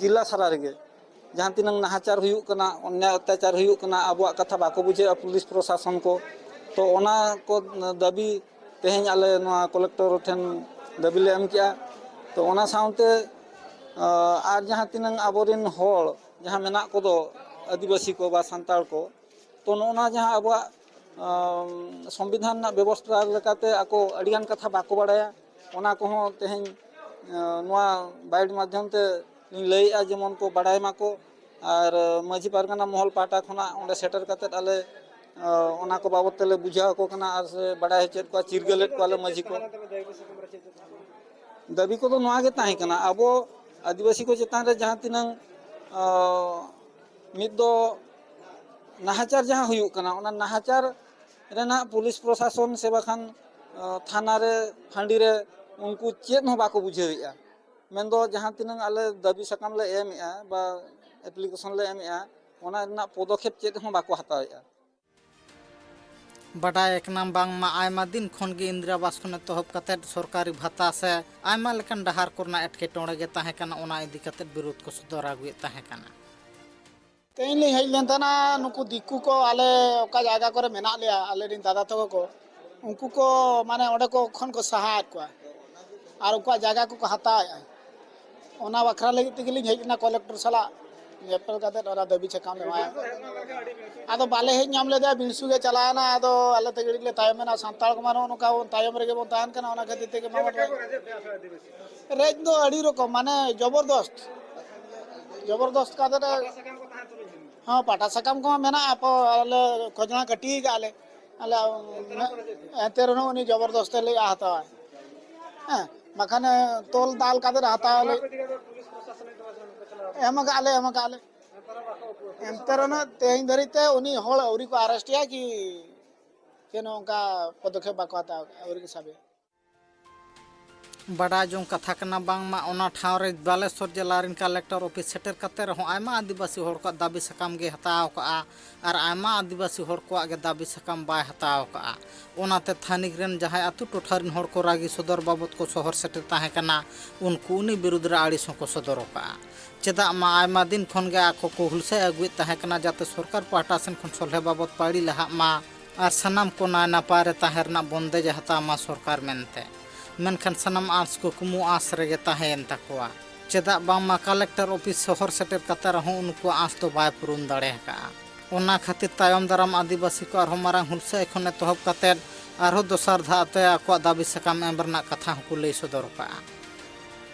ᱡᱮᱞᱟ ᱥᱟᱨᱟ ᱨᱮᱜᱮ ᱡᱟᱦᱟᱸ ᱛᱤᱱᱟᱹᱝ ᱱᱟᱦᱟᱪᱟᱨ ᱦᱩᱭᱩᱜ ᱠᱟᱱᱟ, ᱚᱱᱱᱭᱟᱭ ᱚᱛᱛᱟᱪᱟᱨ ᱦᱩᱭᱩᱜ ᱠᱟᱱᱟ, ᱟᱵᱚᱣᱟᱜ ᱠᱟᱛᱷᱟ ᱵᱟᱠᱚ ᱵᱩᱡᱷᱟᱹᱣᱮᱫᱼᱟ ᱯᱩᱞᱤᱥ ᱯᱨᱚᱥᱟᱥᱚᱱ ᱠᱚ, ᱛᱚ ᱚᱱᱟ ᱠᱚ ᱫᱟᱹᱵᱤ ᱛᱮᱦᱮᱧ ᱟᱞᱮ ᱱᱚᱣᱟ ᱠᱚᱞᱮᱠᱴᱚᱨ ᱴᱷᱮᱱ ᱫᱟᱹᱵᱤ ᱞᱮ ᱮᱢ ᱠᱮᱜᱼᱟ᱾ ᱛᱚ ᱚᱱᱟ ᱥᱟᱶᱛᱮ ᱟᱨ ᱡᱟᱦᱟᱸ ᱛᱤᱱᱟᱹᱝ ᱟᱵᱚᱨᱮᱱ ᱦᱚᱲ ᱡᱟᱦᱟᱸ ᱢᱮᱱᱟᱜ ᱠᱚᱫᱚ ᱟᱹᱫᱤᱵᱟᱹᱥᱤ ᱠᱚ ᱵᱟ ᱥᱟᱱᱛᱟᱲ ᱠᱚ, ᱛᱚ ᱱᱚᱜᱼᱚ ᱱᱚᱣᱟ ᱡᱟᱦᱟᱸ ᱟᱵᱚᱣᱟᱜ ᱥᱚᱝᱵᱤᱫᱷᱟᱱ ᱨᱮᱱᱟᱜ ᱵᱮᱵᱚᱥᱛᱷᱟ ᱞᱮᱠᱟᱛᱮ ᱟᱠᱚ ᱟᱹᱰᱤᱜᱟᱱ ᱠᱟᱛᱷᱟ ᱵᱟᱠᱚ ᱵᱟᱲᱟᱭᱟ, ᱚᱱᱟ ᱠᱚᱦᱚᱸ ᱛᱮᱦᱮᱧ ᱱᱚᱣᱟ ᱵᱟᱭᱤᱴ ᱢᱟᱫᱽᱫᱷᱚᱢ ᱛᱮ ᱞᱤᱧ ᱞᱟᱹᱭᱮᱜᱼᱟ, ᱡᱮᱢᱚᱱ ᱠᱚ ᱵᱟᱲᱟᱭ ᱢᱟᱠᱚ᱾ ᱟᱨ ᱢᱟᱹᱡᱷᱤ ᱯᱟᱨᱜᱟᱱᱟ ᱢᱚᱦᱚᱞ ᱯᱟᱦᱴᱟ ᱠᱷᱚᱱᱟᱜ ᱚᱸᱰᱮ ᱥᱮᱴᱮᱨ ᱠᱟᱛᱮᱫ ᱟᱞᱮ ᱚᱱᱟ ᱠᱚ ᱵᱟᱵᱚᱫ ᱛᱮᱞᱮ ᱵᱩᱡᱷᱟᱹᱣ ᱟᱠᱚ ᱠᱟᱱᱟ ᱟᱨ ᱥᱮ ᱵᱟᱲᱟᱭ ᱦᱚᱪᱚᱭᱮᱫ ᱠᱚᱣᱟ, ᱪᱤᱨᱜᱟᱹᱞᱮᱫ ᱠᱚᱣᱟᱞᱮ ᱢᱟᱹᱡᱷᱤ ᱠᱚ᱾ ᱫᱟᱹᱵᱤ ᱠᱚᱫᱚ ᱱᱚᱣᱟ ᱜᱮ ᱛᱟᱦᱮᱸ ᱠᱟᱱᱟ, ᱟᱵᱚ ᱟᱹᱫᱤᱵᱟᱹᱥᱤ ᱠᱚ ᱪᱮᱛᱟᱱ ᱨᱮ ᱡᱟᱦᱟᱸ ᱛᱤᱱᱟᱹᱝ ᱢᱤᱫ ᱫᱚ ᱱᱟᱦᱟᱪᱟᱨ ᱡᱟᱦᱟᱸ ᱦᱩᱭᱩᱜ ᱠᱟᱱᱟ, ᱚᱱᱟ ᱱᱟᱦᱟᱪᱟᱨ ᱨᱮᱱᱟᱜ ᱯᱩᱞᱤᱥ ᱯᱨᱚᱥᱟᱥᱚᱱ ᱥᱮ ᱵᱟᱠᱷᱟᱱ ᱛᱷᱟᱱᱟ ᱨᱮ, ᱯᱷᱟᱺᱰᱤ ᱨᱮ ᱩᱱᱠᱩ ᱪᱮᱫ ᱦᱚᱸ ᱵᱟᱠᱚ ᱵᱩᱡᱷᱟᱹᱣᱮᱫᱼᱟ᱾ ᱢᱮᱱᱫᱚ ᱡᱟᱦᱟᱸ ᱛᱤᱱᱟᱹᱝ ᱟᱞᱮ ᱫᱟᱹᱵᱤ ᱥᱟᱠᱟᱢ ᱞᱮ ᱮᱢᱮᱫᱼᱟ ᱵᱟ ᱮᱯᱞᱤᱠᱮᱥᱚᱱ ᱞᱮ ᱮᱢᱮᱫᱼᱟ, ᱚᱱᱟ ᱨᱮᱱᱟᱜ ᱯᱚᱫᱚᱠᱷᱮᱯ ᱪᱮᱫ ᱦᱚᱸ ᱵᱟᱠᱚ ᱦᱟᱛᱟᱣᱮᱫᱼᱟ᱾ ᱵᱟᱰᱟᱭ ᱠᱟᱱᱟ ᱵᱟᱝᱢᱟ ᱟᱭᱢᱟ ᱫᱤᱱ ᱠᱷᱚᱱ ᱜᱮ ᱤᱱᱫᱤᱨᱟ ᱟᱵᱟᱥ ᱠᱷᱚᱱ ᱮᱛᱚᱦᱚᱵ ᱠᱟᱛᱮᱫ ᱥᱚᱨᱠᱟᱨᱤ ᱵᱷᱟᱛᱟ ᱥᱮ ᱟᱭᱢᱟ ᱞᱮᱠᱟᱱ ᱰᱟᱦᱟᱨ ᱠᱚᱨᱮᱱᱟᱜ ᱮᱴᱠᱮᱴᱚᱬᱮ ᱜᱮ ᱛᱟᱦᱮᱸ ᱠᱟᱱᱟ᱾ ᱚᱱᱟ ᱤᱫᱤ ᱠᱟᱛᱮᱫ ᱵᱤᱨᱳᱫ ᱠᱚ ᱥᱚᱫᱚᱨ ᱟᱹᱜᱩᱭᱮᱫ ᱛᱟᱦᱮᱸ ᱠᱟᱱᱟ᱾ ᱛᱮᱦᱮᱧ ᱞᱤᱧ ᱦᱮᱡ ᱞᱮᱱ ᱛᱟᱦᱮᱱᱟ, ᱱᱩᱠᱩ ᱫᱤᱠᱩ ᱠᱚ ᱟᱞᱮ ᱚᱠᱟ ᱡᱟᱭᱜᱟ ᱠᱚᱨᱮ ᱢᱮᱱᱟᱜ ᱞᱮᱭᱟ, ᱟᱞᱮ ᱨᱮᱱ ᱫᱟᱫᱟ ᱛᱟᱠᱚ ᱠᱚ, ᱩᱱᱠᱩ ᱠᱚ ᱢᱟᱱᱮ ᱚᱸᱰᱮ ᱠᱚ ᱠᱷᱚᱱ ᱠᱚ ᱥᱟᱦᱟᱭᱮᱫ ᱠᱚᱣᱟ ᱟᱨ ᱩᱱᱠᱩᱣᱟᱜ ᱡᱟᱭᱜᱟ ᱠᱚᱠᱚ ᱦᱟᱛᱟᱣᱮᱫᱼᱟ᱾ ᱚᱱᱟ ᱵᱟᱠᱷᱨᱟ ᱞᱟᱹᱜᱤᱫ ᱛᱮᱜᱮ ᱞᱤᱧ ᱦᱮᱡ ᱞᱮᱱᱟ, ᱠᱚᱞᱮᱠᱴᱚᱨ ᱥᱟᱞᱟᱜ ᱧᱮᱯᱮᱞ ᱠᱟᱛᱮᱫ ᱚᱱᱟ ᱫᱟᱹᱵᱤ ᱥᱟᱠᱟᱢ ᱞᱮ ᱮᱢᱟᱭᱟ᱾ ᱟᱫᱚ ᱵᱟᱞᱮ ᱦᱮᱡ ᱧᱟᱢ ᱞᱮᱫᱮᱭᱟ, ᱵᱤᱱᱥᱩ ᱜᱮ ᱪᱟᱞᱟᱣᱮᱱᱟ᱾ ᱟᱫᱚ ᱟᱞᱮ ᱛᱮᱜᱮ ᱞᱮ ᱛᱟᱭᱚᱢ ᱮᱱᱟ, ᱥᱟᱱᱛᱟᱲ ᱠᱚᱢᱟ ᱱᱚᱜᱼᱚ ᱱᱚᱝᱠᱟ ᱵᱚᱱ ᱛᱟᱭᱚᱢ ᱨᱮᱜᱮ ᱵᱚᱱ ᱛᱟᱦᱮᱱ ᱠᱟᱱᱟ, ᱚᱱᱟ ᱠᱷᱟᱹᱛᱤᱨ ᱛᱮᱜᱮ ᱢᱟ ᱨᱮᱡ ᱫᱚ ᱟᱹᱰᱤ ᱨᱚᱠᱚᱢ, ᱢᱟᱱᱮ ᱡᱚᱵᱚᱨᱫᱚᱥᱛ, ᱡᱚᱵᱚᱨᱫᱚᱥᱛ ᱠᱟᱛᱮᱫ ᱦᱚᱸ ᱯᱟᱴᱟ ᱥᱟᱠᱟᱢ ᱠᱚᱦᱚᱸ ᱢᱮᱱᱟᱜᱼᱟ, ᱟᱞᱮ ᱠᱷᱚᱡᱽᱱᱟ ᱠᱟᱹᱴᱤ ᱠᱟᱜᱼᱟ ᱞᱮ, ᱟᱞᱮ ᱮᱱᱛᱮ ᱨᱮᱦᱚᱸ ᱩᱱᱤ ᱡᱚᱵᱚᱨᱫᱚᱥᱛᱮ ᱞᱟᱹᱭᱮᱫᱼᱟ ᱦᱟᱛᱟᱣᱟᱭ᱾ ᱦᱮᱸ, ᱵᱟᱠᱷᱟᱱ ᱛᱚᱞ ᱫᱟᱞ ᱠᱟᱛᱮ ᱦᱟᱛᱟᱣ ᱞᱮ ᱮᱢ ᱠᱟᱜᱼᱟ ᱞᱮ, ᱮᱢ ᱠᱟᱜᱼᱟ ᱞᱮ᱾ ᱮᱱᱛᱮ ᱨᱮᱦᱚᱸ ᱛᱮᱦᱮᱧ ᱫᱷᱟᱹᱨᱤᱡ ᱛᱮ ᱩᱱᱤ ᱦᱚᱲ ᱟᱹᱣᱨᱤ ᱠᱚ ᱟᱨᱮᱥᱴᱮᱭᱟ ᱠᱤ ᱪᱮᱫ ᱦᱚᱸ ᱚᱱᱠᱟ ᱯᱚᱫᱚᱠᱷᱮᱯ ᱵᱟᱠᱚ ᱦᱟᱛᱟᱣ ᱠᱟᱜᱼᱟ, ᱟᱹᱣᱨᱤ ᱠᱚ ᱥᱟᱵᱮᱭᱟ᱾ ᱵᱟᱰᱟᱭ ᱡᱚᱝ ᱠᱟᱛᱷᱟ ᱠᱟᱱᱟ, ᱵᱟᱝᱢᱟ ᱚᱱᱟ ᱴᱷᱟᱶ ᱨᱮ ᱵᱟᱞᱮᱥᱚᱨ ᱡᱮᱞᱟ ᱨᱮᱱ ᱠᱟᱞᱮᱠᱴᱚᱨ ᱚᱯᱷᱤᱥ ᱥᱮᱴᱮᱨ ᱠᱟᱛᱮ ᱨᱮᱦᱚᱸ ᱟᱭᱢᱟ ᱟᱹᱫᱤᱵᱟᱹᱥᱤ ᱦᱚᱲ ᱠᱚᱣᱟᱜ ᱫᱟᱹᱵᱤ ᱥᱟᱠᱟᱢ ᱜᱮ ᱦᱟᱛᱟᱣ ᱠᱟᱜᱼᱟ ᱟᱨ ᱟᱭᱢᱟ ᱟᱹᱫᱤᱵᱟᱹᱥᱤ ᱦᱚᱲ ᱠᱚᱣᱟᱜ ᱜᱮ ᱫᱟᱹᱵᱤ ᱥᱟᱠᱟᱢ ᱵᱟᱭ ᱦᱟᱛᱟᱣ ᱠᱟᱜᱼᱟ᱾ ᱚᱱᱟᱛᱮ ᱛᱷᱟᱹᱱᱤᱠ ᱨᱮᱱ ᱡᱟᱦᱟᱸᱭ ᱟᱹᱛᱩ ᱴᱚᱴᱷᱟ ᱨᱮᱱ ᱦᱚᱲ ᱠᱚ ᱨᱟᱹᱜᱤ ᱥᱚᱫᱚᱨ ᱵᱟᱵᱚᱫ ᱠᱚ ᱥᱚᱦᱚᱨ ᱥᱮᱴᱮᱨ ᱛᱟᱦᱮᱸ ᱠᱟᱱᱟ, ᱩᱱᱠᱩ ᱩᱱᱤ ᱵᱤᱨᱩᱫᱽ ᱨᱮ ᱟᱹᱲᱤᱥ ᱦᱚᱸᱠᱚ ᱥᱚᱫᱚᱨ ᱠᱟᱜᱼᱟ᱾ ᱪᱮᱫᱟᱜ ᱢᱟ ᱟᱭᱢᱟ ᱫᱤᱱ ᱠᱷᱚᱱ ᱜᱮ ᱟᱠᱚ ᱠᱚ ᱦᱩᱞᱥᱟᱹᱭ ᱟᱹᱜᱩᱭᱮᱫ ᱛᱟᱦᱮᱸ ᱠᱟᱱᱟ, ᱡᱟᱛᱮ ᱥᱚᱨᱠᱟᱨ ᱯᱟᱦᱴᱟ ᱥᱮᱱ ᱠᱷᱚᱱ ᱥᱚᱞᱦᱮ ᱵᱟᱵᱚᱫ ᱯᱟᱹᱲᱤ ᱞᱟᱦᱟᱜ ᱢᱟ ᱟᱨ ᱥᱟᱱᱟᱢ ᱠᱚ ᱱᱟᱭ ᱱᱟᱯᱟᱭ ᱨᱮ ᱛᱟᱦᱮᱸ ᱨᱮᱱᱟᱜ ᱵᱚᱱᱫᱮᱡ ᱮ ᱦᱟᱛᱟᱣ ᱢᱟ ᱥᱚᱨᱠᱟᱨ ᱢᱮᱱᱛᱮ᱾ ᱢᱮᱱᱠᱷᱟᱱ ᱥᱟᱱᱟᱢ ᱟᱸᱥ ᱠᱩᱠᱢᱩ ᱟᱸᱥ ᱨᱮᱜᱮ ᱛᱟᱦᱮᱸᱭᱮᱱ ᱛᱟᱠᱚᱣᱟ᱾ ᱪᱮᱫᱟᱜ ᱵᱟᱝᱢᱟ ᱠᱟᱞᱮᱠᱴᱚᱨ ᱚᱯᱷᱤᱥ ᱥᱚᱦᱚᱨ ᱥᱮᱴᱮᱨ ᱠᱟᱛᱮ ᱨᱮᱦᱚᱸ ᱩᱱᱠᱩᱣᱟᱜ ᱟᱸᱥ ᱫᱚ ᱵᱟᱭ ᱯᱩᱨᱩᱱ ᱫᱟᱲᱮ ᱟᱠᱟᱫᱼᱟ᱾ ᱚᱱᱟ ᱠᱷᱟᱹᱛᱤᱨ ᱛᱟᱭᱚᱢ ᱫᱟᱨᱟᱢ ᱟᱹᱫᱤᱵᱟᱹᱥᱤ ᱠᱚ ᱟᱨᱦᱚᱸ ᱢᱟᱨᱟᱝ ᱦᱩᱞᱥᱟᱹᱭ ᱠᱷᱚᱱ ᱮᱛᱚᱦᱚᱵ ᱠᱟᱛᱮ ᱟᱨᱦᱚᱸ ᱫᱚᱥᱟᱨ ᱫᱷᱟᱣ ᱛᱮ ᱟᱠᱚᱣᱟᱜ ᱫᱟᱹᱵᱤ ᱥᱟᱠᱟᱢ ᱮᱢ ᱨᱮᱱᱟᱜ ᱠᱟᱛᱷᱟ ᱦᱚᱸᱠᱚ ᱞᱟᱹᱭ ᱥᱚᱫᱚᱨ ᱟᱠᱟᱫᱼᱟ᱾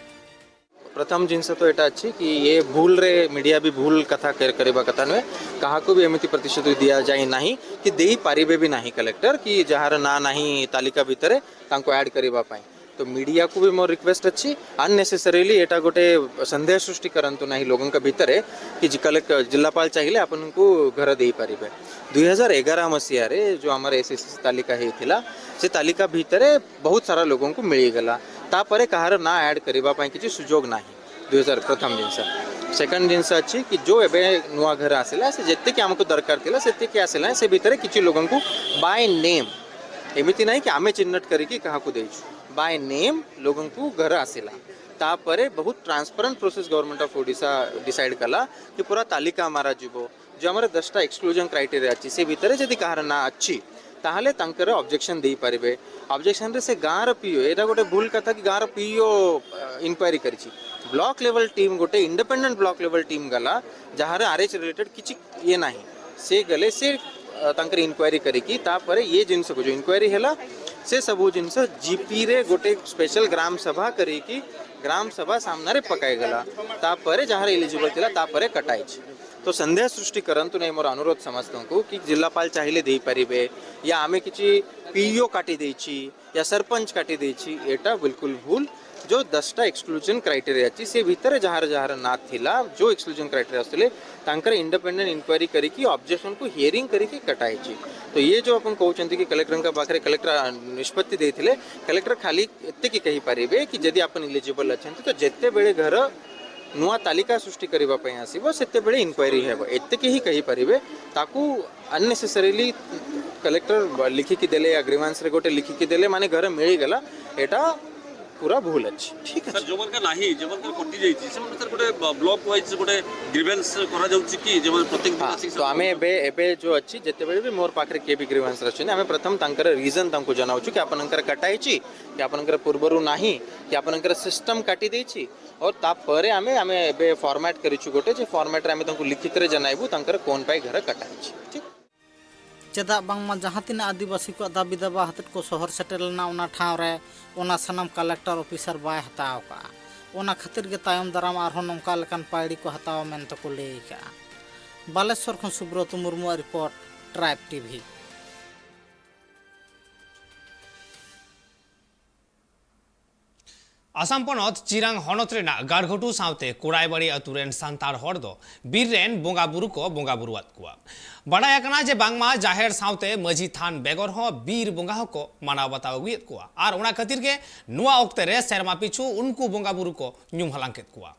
प्रथम जिनस तो एटा अच्छी कि ये भूल रे मीडिया भी भूल कथा कर करिबा कथा नुए। कहा को भी एमती प्रतिश्रुति दिया जाए नहीं कि देई पारिबे भी नहीं कलेक्टर कि जहार ना नहीं तालिका भीतर तांको ऐड करिबा पाए। तो मीडिया को भी मोर रिक्वेस्ट अच्छी, अननेसेसरीली एटा गोटे संदेह सृष्टि करंतु नहीं लोगों का भीतर कि जि- कलेक्टर जिलापाल चाहिए अपन को घर दे पारिबे। दुई हजार एगारह मसीह रे जो हमारे एसएससी तालिका ही थिला, से तालिका भीतर बहुत सारा लोगों को मिलीगला। तापर कहार ना ऐड करबा किसी सुजोग ना। दुई हजार प्रथम जिनस। सेकेंड जिनस अच्छी कि जो एबे नुआ घर आसला से जितने आमको दरकार थिला से आसला से भीतर किसी लोगों को बाय नेम, एमती ना कि आमे चिन्हट करी क्या देचु, बाय नेम लोगों को घर आसला। तापर बहुत transparent process government of Odisha decide कला कि पूरा तालिका मारा जीवो। जो आमर दसटा एक्सक्लूजन क्राइटेरिया अच्छी से भीतर जदि कहार ना अच्छी, ताहले तांकर ऑब्जेक्शन दे पारिबे। ऑब्जेक्शन रे से गाँर पीओ, एटा गोटे भूल कथा कि गाँर पीओ इनक्वायरी करिछि। ब्लॉक लेवल टीम गोटे इंडिपेंडेंट ब्लॉक लेवल टीम गला, जहाँ आरएच रिलेटेड किछि ये नाही। से गले से तांकर इनक्वायरी करिकी तापर ये जिनस को जो इनक्वायरी है से सब जिनस जीपी रे गोटे स्पेशल ग्राम सभा करिकी ग्राम सभा सामना रे पकाई गला। तापर जहाँ एलिजिबल थिला तापर कटाई। तो संदेह सृष्टि करंतु नहीं मोर अनुरोध समस्त को कि जिलापाल चाहिए दे पारिबे या आमे किछि पीओ काटी देछि या सरपंच काटी देछि, एटा बिल्कुल भूल। जो दसटा एक्सक्लूजन क्राइटेरिया अच्छी से भीतर जहाँ जहाँ ना थिला जो एक्सक्लूजन क्राइटेरिया आसुले तांकर इंडिपेंडेंट इंक्वायरी करिकी ऑब्जेक्शन को हियरिंग करिकी कटाई ची। तो ये जो अपन कहते कि कलेक्टर का पाखे कलेक्टर निष्पत्ति देते कलेक्टर खाली एतिकी कही पारे कि जदि आप इलिजिबल अच्छा तो जिते बड़े घर नुआ तालिका सृष्टि करने आसो से इंक्वायरी हे एतिकी ही कही पारे। ताकू अननेसेसरीली कलेक्टर लिखिकी देले या ग्रीवांस रे गोटे लिखिकी देले माने घर मिलीगला एटा पूरा भूल अच्छी। ठीक है। जो मन का नहीं जो मन का कटि जाइए से मन सर गोटे ब्लॉक वाइज गोटे ग्रीवेंस करा जाउची कि जो मन प्रत्येक दिन हाँ, आसी तो आमे एबे एबे जो अच्छी जिते बड़े भी मोर पाखे के भी ग्रीवेंस रही आमे प्रथम तांकर रीजन तांको जनाउछु कि आपनकर कटाई ची कि आपनकर पूर्वरु नाही कि आपनकर सिस्टम काटी देइछि और तापरे आमे आमे एबे फॉर्मेट करिछु गोटे जे फॉर्मेट रे आमे तांको लिखित रे जनाइबु तांकर कोन पाई घर कटाइछि। ठीक। ᱪᱮᱫᱟᱜ ᱵᱟᱝᱢᱟ ᱡᱟᱦᱟᱸ ᱛᱤᱱᱟᱹᱜ ᱟᱹᱫᱤᱵᱟᱹᱥᱤ ᱠᱚᱣᱟᱜ ᱫᱟᱹᱵᱤ ᱫᱟᱵᱟ ᱦᱟᱛᱮᱫ ᱠᱚ ᱥᱚᱦᱚᱨ ᱥᱮᱴᱮᱨ ᱞᱮᱱᱟ ᱚᱱᱟ ᱴᱷᱟᱶ ᱨᱮ, ᱚᱱᱟ ᱥᱟᱱᱟᱢ ᱠᱟᱞᱮᱠᱴᱚᱨ ᱚᱯᱷᱤᱥᱟᱨ ᱵᱟᱭ ᱦᱟᱛᱟᱣ ᱠᱟᱜᱼᱟ᱾ ᱚᱱᱟ ᱠᱷᱟᱹᱛᱤᱨ ᱜᱮ ᱛᱟᱭᱚᱢ ᱫᱟᱨᱟᱢ ᱟᱨᱦᱚᱸ ᱱᱚᱝᱠᱟ ᱞᱮᱠᱟᱱ ᱯᱟᱹᱭᱲᱤ ᱠᱚ ᱦᱟᱛᱟᱣᱟ ᱢᱮᱱᱛᱮ ᱠᱚ ᱞᱟᱹᱭ ᱠᱟᱜᱼᱟ᱾ ᱵᱟᱞᱮᱥᱚᱨ ᱠᱷᱚᱱ ᱥᱩᱵᱨᱚᱛ ᱢᱩᱨᱢᱩᱣᱟᱜ ᱨᱤᱯᱳᱨᱴ, ᱴᱨᱟᱭᱤᱵᱽ ᱴᱤᱵᱷᱤ᱾ ᱟᱥᱟᱢ ᱯᱚᱱᱚᱛ ᱪᱤᱨᱟᱝ ᱦᱚᱱᱚᱛ ᱨᱮᱱᱟᱜ ᱜᱟᱲᱜᱷᱚᱴᱩ ᱥᱟᱶᱛᱮ ᱠᱚᱲᱟᱭᱵᱟᱲᱤ ᱟᱹᱛᱩ ᱨᱮᱱ ᱥᱟᱱᱛᱟᱲ ᱦᱚᱲ ᱫᱚ ᱵᱤᱨ ᱨᱮᱱ ᱵᱚᱸᱜᱟ ᱵᱩᱨᱩ ᱠᱚ ᱵᱚᱸᱜᱟ ᱵᱩᱨᱩᱣᱟᱫ ᱠᱚᱣᱟ᱾ ᱵᱟᱰᱟᱭ ᱟᱠᱟᱱᱟ ᱡᱮ ᱵᱟᱝᱢᱟ ᱡᱟᱦᱮᱨ ᱥᱟᱶᱛᱮ ᱢᱟᱹᱡᱷᱤ ᱛᱷᱟᱱ ᱵᱮᱜᱚᱨ ᱦᱚᱸ ᱵᱤᱨ ᱵᱚᱸᱜᱟ ᱦᱚᱸᱠᱚ ᱢᱟᱱᱟᱣ ᱵᱟᱛᱟᱣ ᱟᱹᱜᱩᱭᱮᱫ ᱠᱚᱣᱟ ᱟᱨ ᱚᱱᱟ ᱠᱷᱟᱹᱛᱤᱨ ᱜᱮ ᱱᱚᱣᱟ ᱚᱠᱛᱮ ᱨᱮ ᱥᱮᱨᱢᱟ ᱯᱤᱪᱷᱩ ᱩᱱᱠᱩ ᱵᱚᱸᱜᱟ ᱵᱩᱨᱩ ᱠᱚ ᱧᱩᱢ ᱦᱟᱞᱟᱝ ᱠᱮᱫ ᱠᱚᱣᱟ᱾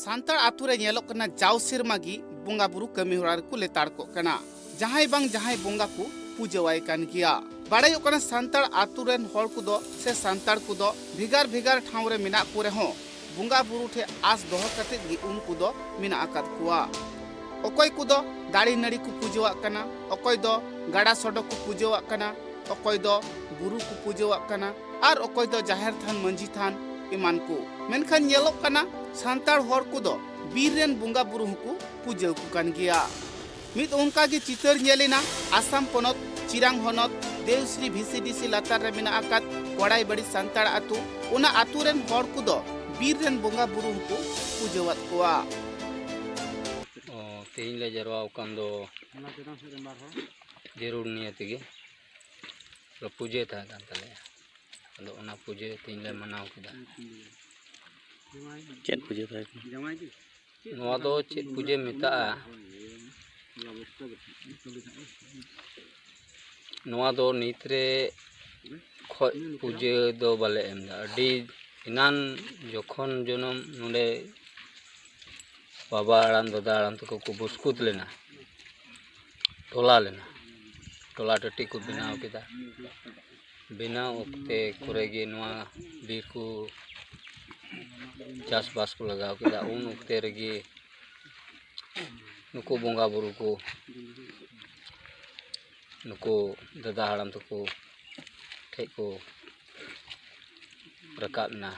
ᱥᱟᱱᱛᱟᱲ ᱟᱛᱳ ᱨᱮ ᱧᱮᱞᱚᱜ ᱠᱟᱱᱟ ᱡᱟᱣ ᱥᱮᱨᱢᱟ ᱜᱮ ᱵᱚᱸᱜᱟ ᱵᱩᱨᱩ ᱠᱟᱹᱢᱤ ᱦᱚᱨᱟ ᱨᱮᱠᱚ ᱞᱮᱛᱟᱲ ᱠᱚᱜ ᱠᱟᱱᱟ᱾ ᱡᱟᱦᱟᱸᱭ ᱵᱟᱝ ᱡᱟᱦᱟᱸᱭ ᱵᱚᱸᱜᱟ ᱠᱚ ᱯᱩᱡᱟᱹᱣᱟᱭ ᱠᱟᱱ ᱜᱮᱭᱟ᱾ ᱵᱟᱲᱟᱭᱚᱜ ᱠᱟᱱᱟ ᱥᱟᱱᱛᱟᱲ ᱟᱛᱳ ᱨᱮᱱ ᱦᱚᱲ ᱠᱚᱫᱚ ᱥᱮ ᱥᱟᱱᱛᱟᱲ ᱠᱚᱫᱚ ᱵᱷᱮᱜᱟᱨ ᱵᱷᱮᱜᱟᱨ ᱴᱷᱟᱶ ᱨᱮ ᱢᱮᱱᱟᱜ ᱠᱚ ᱨᱮᱦᱚᱸ ᱵᱚᱸᱜᱟ ᱵᱩᱨᱩ ᱴᱷᱮᱱ ᱟᱸᱥ ᱫᱚᱦᱚ ᱠᱟᱛᱮᱫ ᱜᱮ ᱩᱱᱠᱩ ᱫᱚ ᱢᱮᱱᱟᱜ ᱟᱠᱟᱫ ᱠᱚᱣᱟ᱾ ᱚᱠᱚᱭ ᱠᱚᱫᱚ ᱫᱟᱨᱮ ᱱᱟᱹᱲᱤ ᱠᱚ ᱯᱩᱡᱟᱹᱣᱟᱜ ᱠᱟᱱᱟ, ᱚᱠᱚᱭ ᱫᱚ ᱜᱟᱰᱟ ᱥᱚᱰᱚᱜ ᱠᱚ ᱯᱩᱡᱟᱹᱣᱟᱜ ᱠᱟᱱᱟ, ᱚᱠᱚᱭ ᱫᱚ ᱵᱩᱨᱩ ᱠᱚ ᱯᱩᱡᱟᱹᱣᱟᱜ ᱠᱟᱱᱟ, ᱟᱨ ᱚᱠᱚᱭ ᱫᱚ ᱡᱟᱦᱮᱨ ᱛᱷᱟᱱ, ᱢᱟᱹᱡᱷᱤ ᱛᱷᱟᱱ ᱮᱢᱟᱱ ᱠᱚ᱾ ᱢᱮᱱᱠᱷᱟᱱ ᱧᱮᱞᱚᱜ ᱠᱟᱱᱟ ᱥᱟᱱᱛᱟᱲ ᱦᱚᱲ ᱠᱚᱫᱚ ᱵᱤᱨ ᱨᱮᱱ ᱵᱚᱸᱜᱟ ᱵᱩᱨᱩ ᱦᱚᱸᱠᱚ ᱯᱩᱡᱟᱹ ᱟᱠᱚ ᱠᱟᱱ ᱜᱮᱭᱟ᱾ ᱢᱤᱫ ᱚᱱᱠᱟ ᱜᱮ ᱪᱤᱛᱟᱹᱨ ᱧᱮᱞ ᱮᱱᱟ ᱟᱥᱟᱢ ᱯᱚᱱᱚᱛ ᱪᱤᱨᱟᱝ ᱦᱚᱱᱚᱛ ᱫᱮᱣᱥᱨᱤ ᱵᱷᱤᱥᱤᱰᱤᱥᱤ ᱞᱟᱛᱟᱨ ᱨᱮ ᱢᱮᱱᱟᱜ ᱟᱠᱟᱫ ᱠᱚᱲᱟᱭᱵᱟᱲᱤ ᱥᱟᱱᱛᱟᱲ ᱟᱛᱳ᱾ ᱚᱱᱟ ᱟᱛᱳ ᱨᱮᱱ ᱦᱚᱲ ᱠᱚᱫᱚ ᱵᱤᱨ ᱨᱮᱱ ᱵᱚᱸᱜᱟ ᱵᱩᱨᱩ ᱦᱚᱸᱠᱚ ᱯᱩᱡᱟᱹᱣᱟᱫ ᱠᱚᱣᱟ᱾ ᱚ, ᱛᱮᱦᱮᱧ ᱞᱮ ᱡᱟᱨᱣᱟ ᱟᱠᱟᱱ ᱫᱚ ᱡᱟᱹᱨᱩᱲ ᱱᱤᱭᱟᱹ ᱛᱮᱜᱮ᱾ ᱯᱩᱡᱟᱹ ᱛᱟᱦᱮᱸ ᱠᱟᱱ ᱛᱟᱞᱮᱭᱟ᱾ ᱟᱫᱚ ᱚᱱᱟ ᱯᱩᱡᱟᱹ ᱛᱮᱦᱮᱧ ᱞᱮ ᱢᱟᱱᱟᱣ ᱠᱮᱫᱟ᱾ ᱪᱮᱫ ᱯᱩᱡᱟᱹ ᱛᱟᱦᱮᱸ ᱠᱟᱱᱟ? ᱱᱚᱣᱟ ᱫᱚ ᱪᱮᱫ ᱯᱩᱡᱟᱹ ᱢᱮᱛᱟᱜᱼᱟ? ᱱᱚᱣᱟ ᱫᱚ ᱱᱤᱛ ᱨᱮ ᱠᱷᱚᱡ ᱯᱩᱡᱟᱹ ᱫᱚ ᱵᱟᱞᱮ ᱮᱢ ᱮᱫᱟ᱾ ᱟᱹᱰᱤ ᱮᱱᱟᱱ ᱡᱚᱠᱷᱚᱱ ᱡᱚᱱᱚᱢ ᱱᱚᱰᱮ ᱵᱟᱵᱟ ᱟᱲᱟᱝ, ᱫᱟᱫᱟ ᱟᱲᱟᱝ ᱛᱟᱠᱚ ᱠᱚ ᱵᱩᱥᱠᱩᱛ ᱞᱮᱱᱟ, ᱴᱚᱞᱟ ᱞᱮᱱᱟ, ᱴᱚᱞᱟ ᱴᱟᱹᱴᱤ ᱠᱚ ᱵᱮᱱᱟᱣ ᱠᱮᱫᱟ᱾ ᱵᱮᱱᱟᱣ ᱚᱠᱛᱮ ᱠᱚᱨᱮ ᱜᱮ ᱱᱚᱣᱟ ᱵᱤᱨ ᱠᱚ ᱪᱟᱥᱵᱟᱥ ᱠᱚ ᱞᱟᱜᱟᱣ ᱠᱮᱫᱟ᱾ ᱩᱱ ᱚᱠᱛᱮ ᱨᱮᱜᱮ ᱱᱩᱠᱩ ᱵᱚᱸᱜᱟ ᱵᱩᱨᱩ ᱠᱚ, ᱱᱩᱠᱩ ᱫᱟᱫᱟ ᱦᱟᱲᱟᱢ ᱛᱟᱠᱚ ᱴᱷᱮᱡ ᱠᱚ ᱨᱟᱠᱟᱵ ᱮᱱᱟ᱾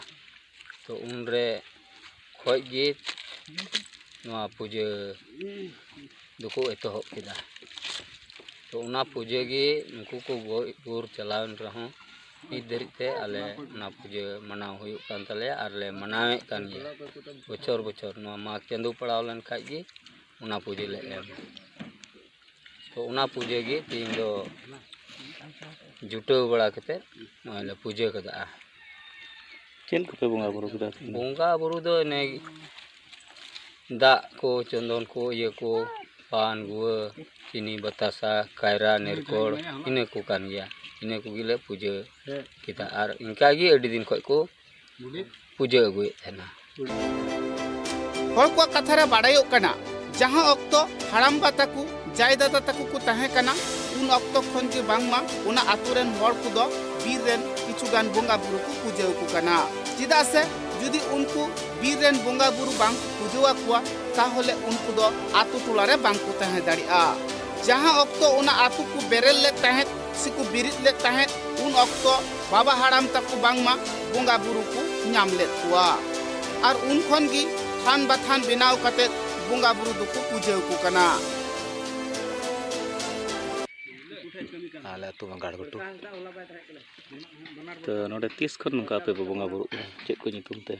ᱛᱚ ᱩᱱᱨᱮ ᱠᱷᱚᱡ ᱜᱮ ᱱᱚᱣᱟ ᱯᱩᱡᱟᱹ ᱫᱚᱠᱚ ᱮᱛᱚᱦᱚᱵ ᱠᱮᱫᱟ᱾ ᱛᱚ ᱚᱱᱟ ᱯᱩᱡᱟᱹ ᱜᱮ ᱱᱩᱠᱩ ᱠᱚ ᱜᱚᱡ ᱜᱩᱨ ᱪᱟᱞᱟᱣᱮᱱ ᱨᱮᱦᱚᱸ ᱱᱤᱛ ᱫᱷᱟᱹᱨᱤᱡ ᱛᱮ ᱟᱞᱮ ᱚᱱᱟ ᱯᱩᱡᱟᱹ ᱢᱟᱱᱟᱣ ᱦᱩᱭᱩᱜ ᱠᱟᱱ ᱛᱟᱞᱮᱭᱟ ᱟᱨ ᱞᱮ ᱢᱟᱱᱟᱣᱮᱫ ᱠᱟᱱ ᱜᱮᱭᱟ᱾ ᱵᱚᱪᱷᱚᱨ ᱵᱚᱪᱷᱚᱨ ᱱᱚᱣᱟ ᱢᱟᱜᱽ ᱪᱟᱸᱫᱳ ᱯᱟᱲᱟᱣ ᱞᱮᱱ ᱠᱷᱟᱡ ᱜᱮ ᱚᱱᱟ ᱯᱩᱡᱟᱹ ᱞᱮ ᱮᱢᱟ᱾ ᱛᱚ ᱚᱱᱟ ᱯᱩᱡᱟᱹ ᱜᱮ ᱛᱮᱦᱮᱧ ᱫᱚ ᱡᱩᱴᱟᱹᱣ ᱵᱟᱲᱟ ᱠᱟᱛᱮ ᱱᱚᱜᱼᱚᱭ ᱞᱮ ᱯᱩᱡᱟᱹ ᱠᱟᱫᱟ᱾ ᱪᱮᱫ ᱠᱚᱯᱮ ᱵᱚᱸᱜᱟ ᱵᱩᱨᱩ ᱠᱮᱫᱟ ᱛᱮᱦᱮᱧ ᱫᱚ? ᱵᱚᱸᱜᱟ ᱵᱩᱨᱩ ᱫᱚ ᱤᱱᱟᱹ ᱫᱟᱜ ᱠᱚ, ᱪᱚᱱᱫᱚᱱ ᱠᱚ, ᱤᱭᱟᱹ ᱠᱚ, ᱯᱟᱱ, ᱜᱩᱣᱟᱹ, ᱪᱤᱱᱤ, ᱵᱟᱛᱟᱥᱟ, ᱠᱟᱭᱨᱟ, ᱱᱮᱨᱠᱚᱲ, ᱤᱱᱟᱹ ᱠᱚ ᱠᱟᱱ ᱜᱮᱭᱟ᱾ ᱤᱱᱟᱹ ᱠᱚᱜᱮ ᱞᱮ ᱯᱩᱡᱟᱹ ᱠᱮᱫᱟ᱾ ᱟᱨ ᱤᱱᱠᱟ ᱜᱮ ᱟᱹᱰᱤ ᱫᱤᱱ ᱠᱷᱚᱡ ᱠᱚ ᱯᱩᱡᱟᱹ ᱟᱹᱜᱩᱭᱮᱫ ᱛᱟᱦᱮᱱᱟ᱾ ᱦᱚᱲ ᱠᱚᱣᱟᱜ ᱠᱟᱛᱷᱟ ᱨᱮ ᱵᱟᱲᱟᱭᱚᱜ ᱠᱟᱱᱟ, ᱡᱟᱦᱟᱸ ᱚᱠᱛᱚ ᱦᱟᱲᱟᱢᱵᱟ ᱛᱟᱠᱚ, ᱡᱟᱭ ᱫᱟᱫᱟ ᱛᱟᱠᱚ ᱠᱚ ᱛᱟᱦᱮᱸ ᱠᱟᱱᱟ, ᱩᱱ ᱚᱠᱛᱚ ᱠᱷᱚᱱ ᱜᱮ ᱵᱟᱝᱢᱟ ᱚᱱᱟ ᱟᱛᱳ ᱨᱮᱱ ᱦᱚᱲ ᱠᱚᱫᱚ ᱵᱤᱨ ᱨᱮᱱ ᱠᱤᱪᱷᱩ ᱜᱟᱱ ᱵᱚᱸᱜᱟ ᱵᱩᱨᱩ ᱠᱚ ᱯᱩᱡᱟᱹ ᱟᱠᱚ ᱠᱟᱱᱟ᱾ ᱪᱮᱫᱟᱜ ᱥᱮ ᱡᱩᱫᱤ ᱩᱱᱠᱩ ᱵᱤᱨ ᱨᱮᱱ ᱵᱚᱸᱜᱟ ᱵᱩᱨᱩ ᱵᱟᱝ ᱠᱚ ᱯᱩᱡᱟᱹ ᱟᱠᱚᱣᱟ, ᱛᱟᱦᱚᱞᱮ ᱩᱱᱠᱩ ᱫᱚ ᱟᱛᱳ ᱴᱚᱞᱟ ᱨᱮ ᱵᱟᱝ ᱠᱚ ᱛᱟᱦᱮᱸ ᱫᱟᱲᱮᱭᱟᱜᱼᱟ᱾ ᱡᱟᱦᱟᱸ ᱚᱠᱛᱚ ᱚᱱᱟ ᱟᱛᱳ ᱠᱚ ᱵᱮᱨᱮᱫ ᱞᱮᱫ ᱛᱟᱦᱮᱸᱫ ᱥᱮᱠᱚ ᱵᱮᱨᱮᱫ ᱞᱮᱫ ᱛᱟᱦᱮᱸᱫ, ᱩᱱ ᱚᱠᱛᱚ ᱵᱟᱵᱟ ᱦᱟᱲᱟᱢ ᱛᱟᱠᱚ ᱵᱟᱝᱢᱟ ᱵᱚᱸᱜᱟ ᱵᱩᱨᱩ ᱠᱚ ᱧᱟᱢ ᱞᱮᱫ ᱠᱚᱣᱟ᱾ ᱟᱨ ᱩᱱ ᱠᱷᱚᱱ ᱜᱮ ᱛᱷᱟᱱ ᱵᱟᱛᱷᱟᱱ ᱵᱮᱱᱟᱣ ᱠᱟᱛᱮᱫ ᱵᱚᱸᱜᱟ ᱵᱩᱨᱩ ᱫᱚᱠᱚ ᱯᱩᱡᱟᱹ ᱟᱠᱚ ᱠᱟᱱᱟ᱾ ᱟᱞᱮ ᱟᱹᱛᱩ ᱢᱟ ᱜᱟᱲ ᱜᱷᱩᱴᱩ᱾ ᱛᱚ ᱱᱚᱰᱮ ᱛᱤᱥ ᱠᱷᱚᱱ ᱱᱚᱝᱠᱟ ᱟᱯᱮ ᱯᱮ ᱵᱚᱸᱜᱟ ᱵᱩᱨᱩᱜ ᱠᱟᱱᱟ? ᱪᱮᱫ ᱠᱚ ᱧᱩᱛᱩᱢ ᱛᱮ?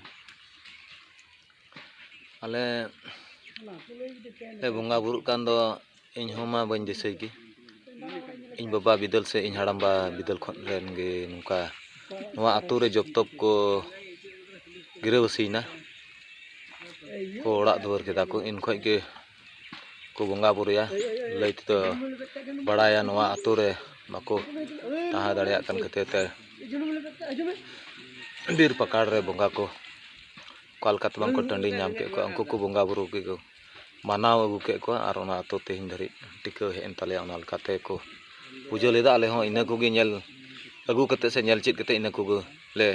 ᱟᱞᱮ ᱞᱮ ᱵᱚᱸᱜᱟ ᱵᱩᱨᱩᱜ ᱠᱟᱱ ᱫᱚ ᱤᱧ ᱦᱚᱸ ᱢᱟ ᱵᱟᱹᱧ ᱫᱤᱥᱟᱹᱭ ᱜᱮ᱾ ᱤᱧ ᱵᱟᱵᱟ ᱵᱤᱫᱟᱹᱞ ᱥᱮ ᱤᱧ ᱦᱟᱲᱟᱢᱵᱟ ᱵᱤᱫᱟᱹᱞ ᱠᱷᱚᱱ ᱨᱮᱱ ᱜᱮ ᱱᱚᱝᱠᱟ ᱱᱚᱣᱟ ᱟᱹᱛᱩ ᱨᱮ ᱡᱚᱵ ᱛᱚᱵ ᱠᱚ ᱜᱤᱨᱟᱹᱵᱟᱹᱥᱤᱭᱮᱱᱟ, ᱠᱚ ᱚᱲᱟᱜ ᱫᱩᱣᱟᱹᱨ ᱠᱮᱫᱟ ᱠᱚ᱾ ᱤᱱ ᱠᱷᱚᱱ ᱜᱮ ᱠᱚ ᱵᱚᱸᱜᱟ ᱵᱩᱨᱩᱭᱟ᱾ ᱞᱟᱹᱭ ᱛᱮᱫᱚ ᱵᱟᱲᱟᱭᱟ, ᱱᱚᱣᱟ ᱟᱹᱛᱩ ᱨᱮ ᱵᱟᱠᱚ ᱛᱟᱦᱮᱸ ᱫᱟᱲᱮᱭᱟᱜ ᱠᱟᱱ ᱠᱷᱟᱹᱛᱤᱨ ᱛᱮ ᱵᱤᱨ ᱯᱟᱠᱟᱲ ᱨᱮ ᱵᱚᱸᱜᱟ ᱠᱚ ᱚᱠᱟ ᱞᱮᱠᱟ ᱛᱮ ᱵᱟᱝ ᱠᱚ ᱴᱟᱺᱰᱤ ᱧᱟᱢ ᱠᱮᱫ ᱠᱚᱣᱟ, ᱩᱱᱠᱩ ᱠᱚ ᱵᱚᱸᱜᱟ ᱵᱩᱨᱩ ᱜᱮ ᱠᱚ ᱢᱟᱱᱟᱣ ᱟᱹᱜᱩ ᱠᱮᱫ ᱠᱚᱣᱟ ᱟᱨ ᱚᱱᱟ ᱟᱹᱛᱩ ᱛᱮᱦᱮᱧ ᱫᱷᱟᱹᱨᱤᱡ ᱴᱤᱠᱟᱹᱣ ᱦᱮᱡ ᱮᱱ ᱛᱟᱞᱮᱭᱟ᱾ ᱚᱱᱟ ᱞᱮᱠᱟᱛᱮ ᱠᱚ ᱯᱩᱡᱟᱹ ᱞᱮᱫᱟ᱾ ᱟᱞᱮ ᱦᱚᱸ ᱤᱱᱟᱹ ᱠᱚᱜᱮ ᱧᱮᱞ ᱟᱹᱜᱩ ᱠᱟᱛᱮᱫ ᱥᱮ ᱧᱮᱞ ᱪᱮᱫ ᱠᱟᱛᱮᱫ ᱤᱱᱟᱹ ᱠᱚᱜᱮ ᱞᱮ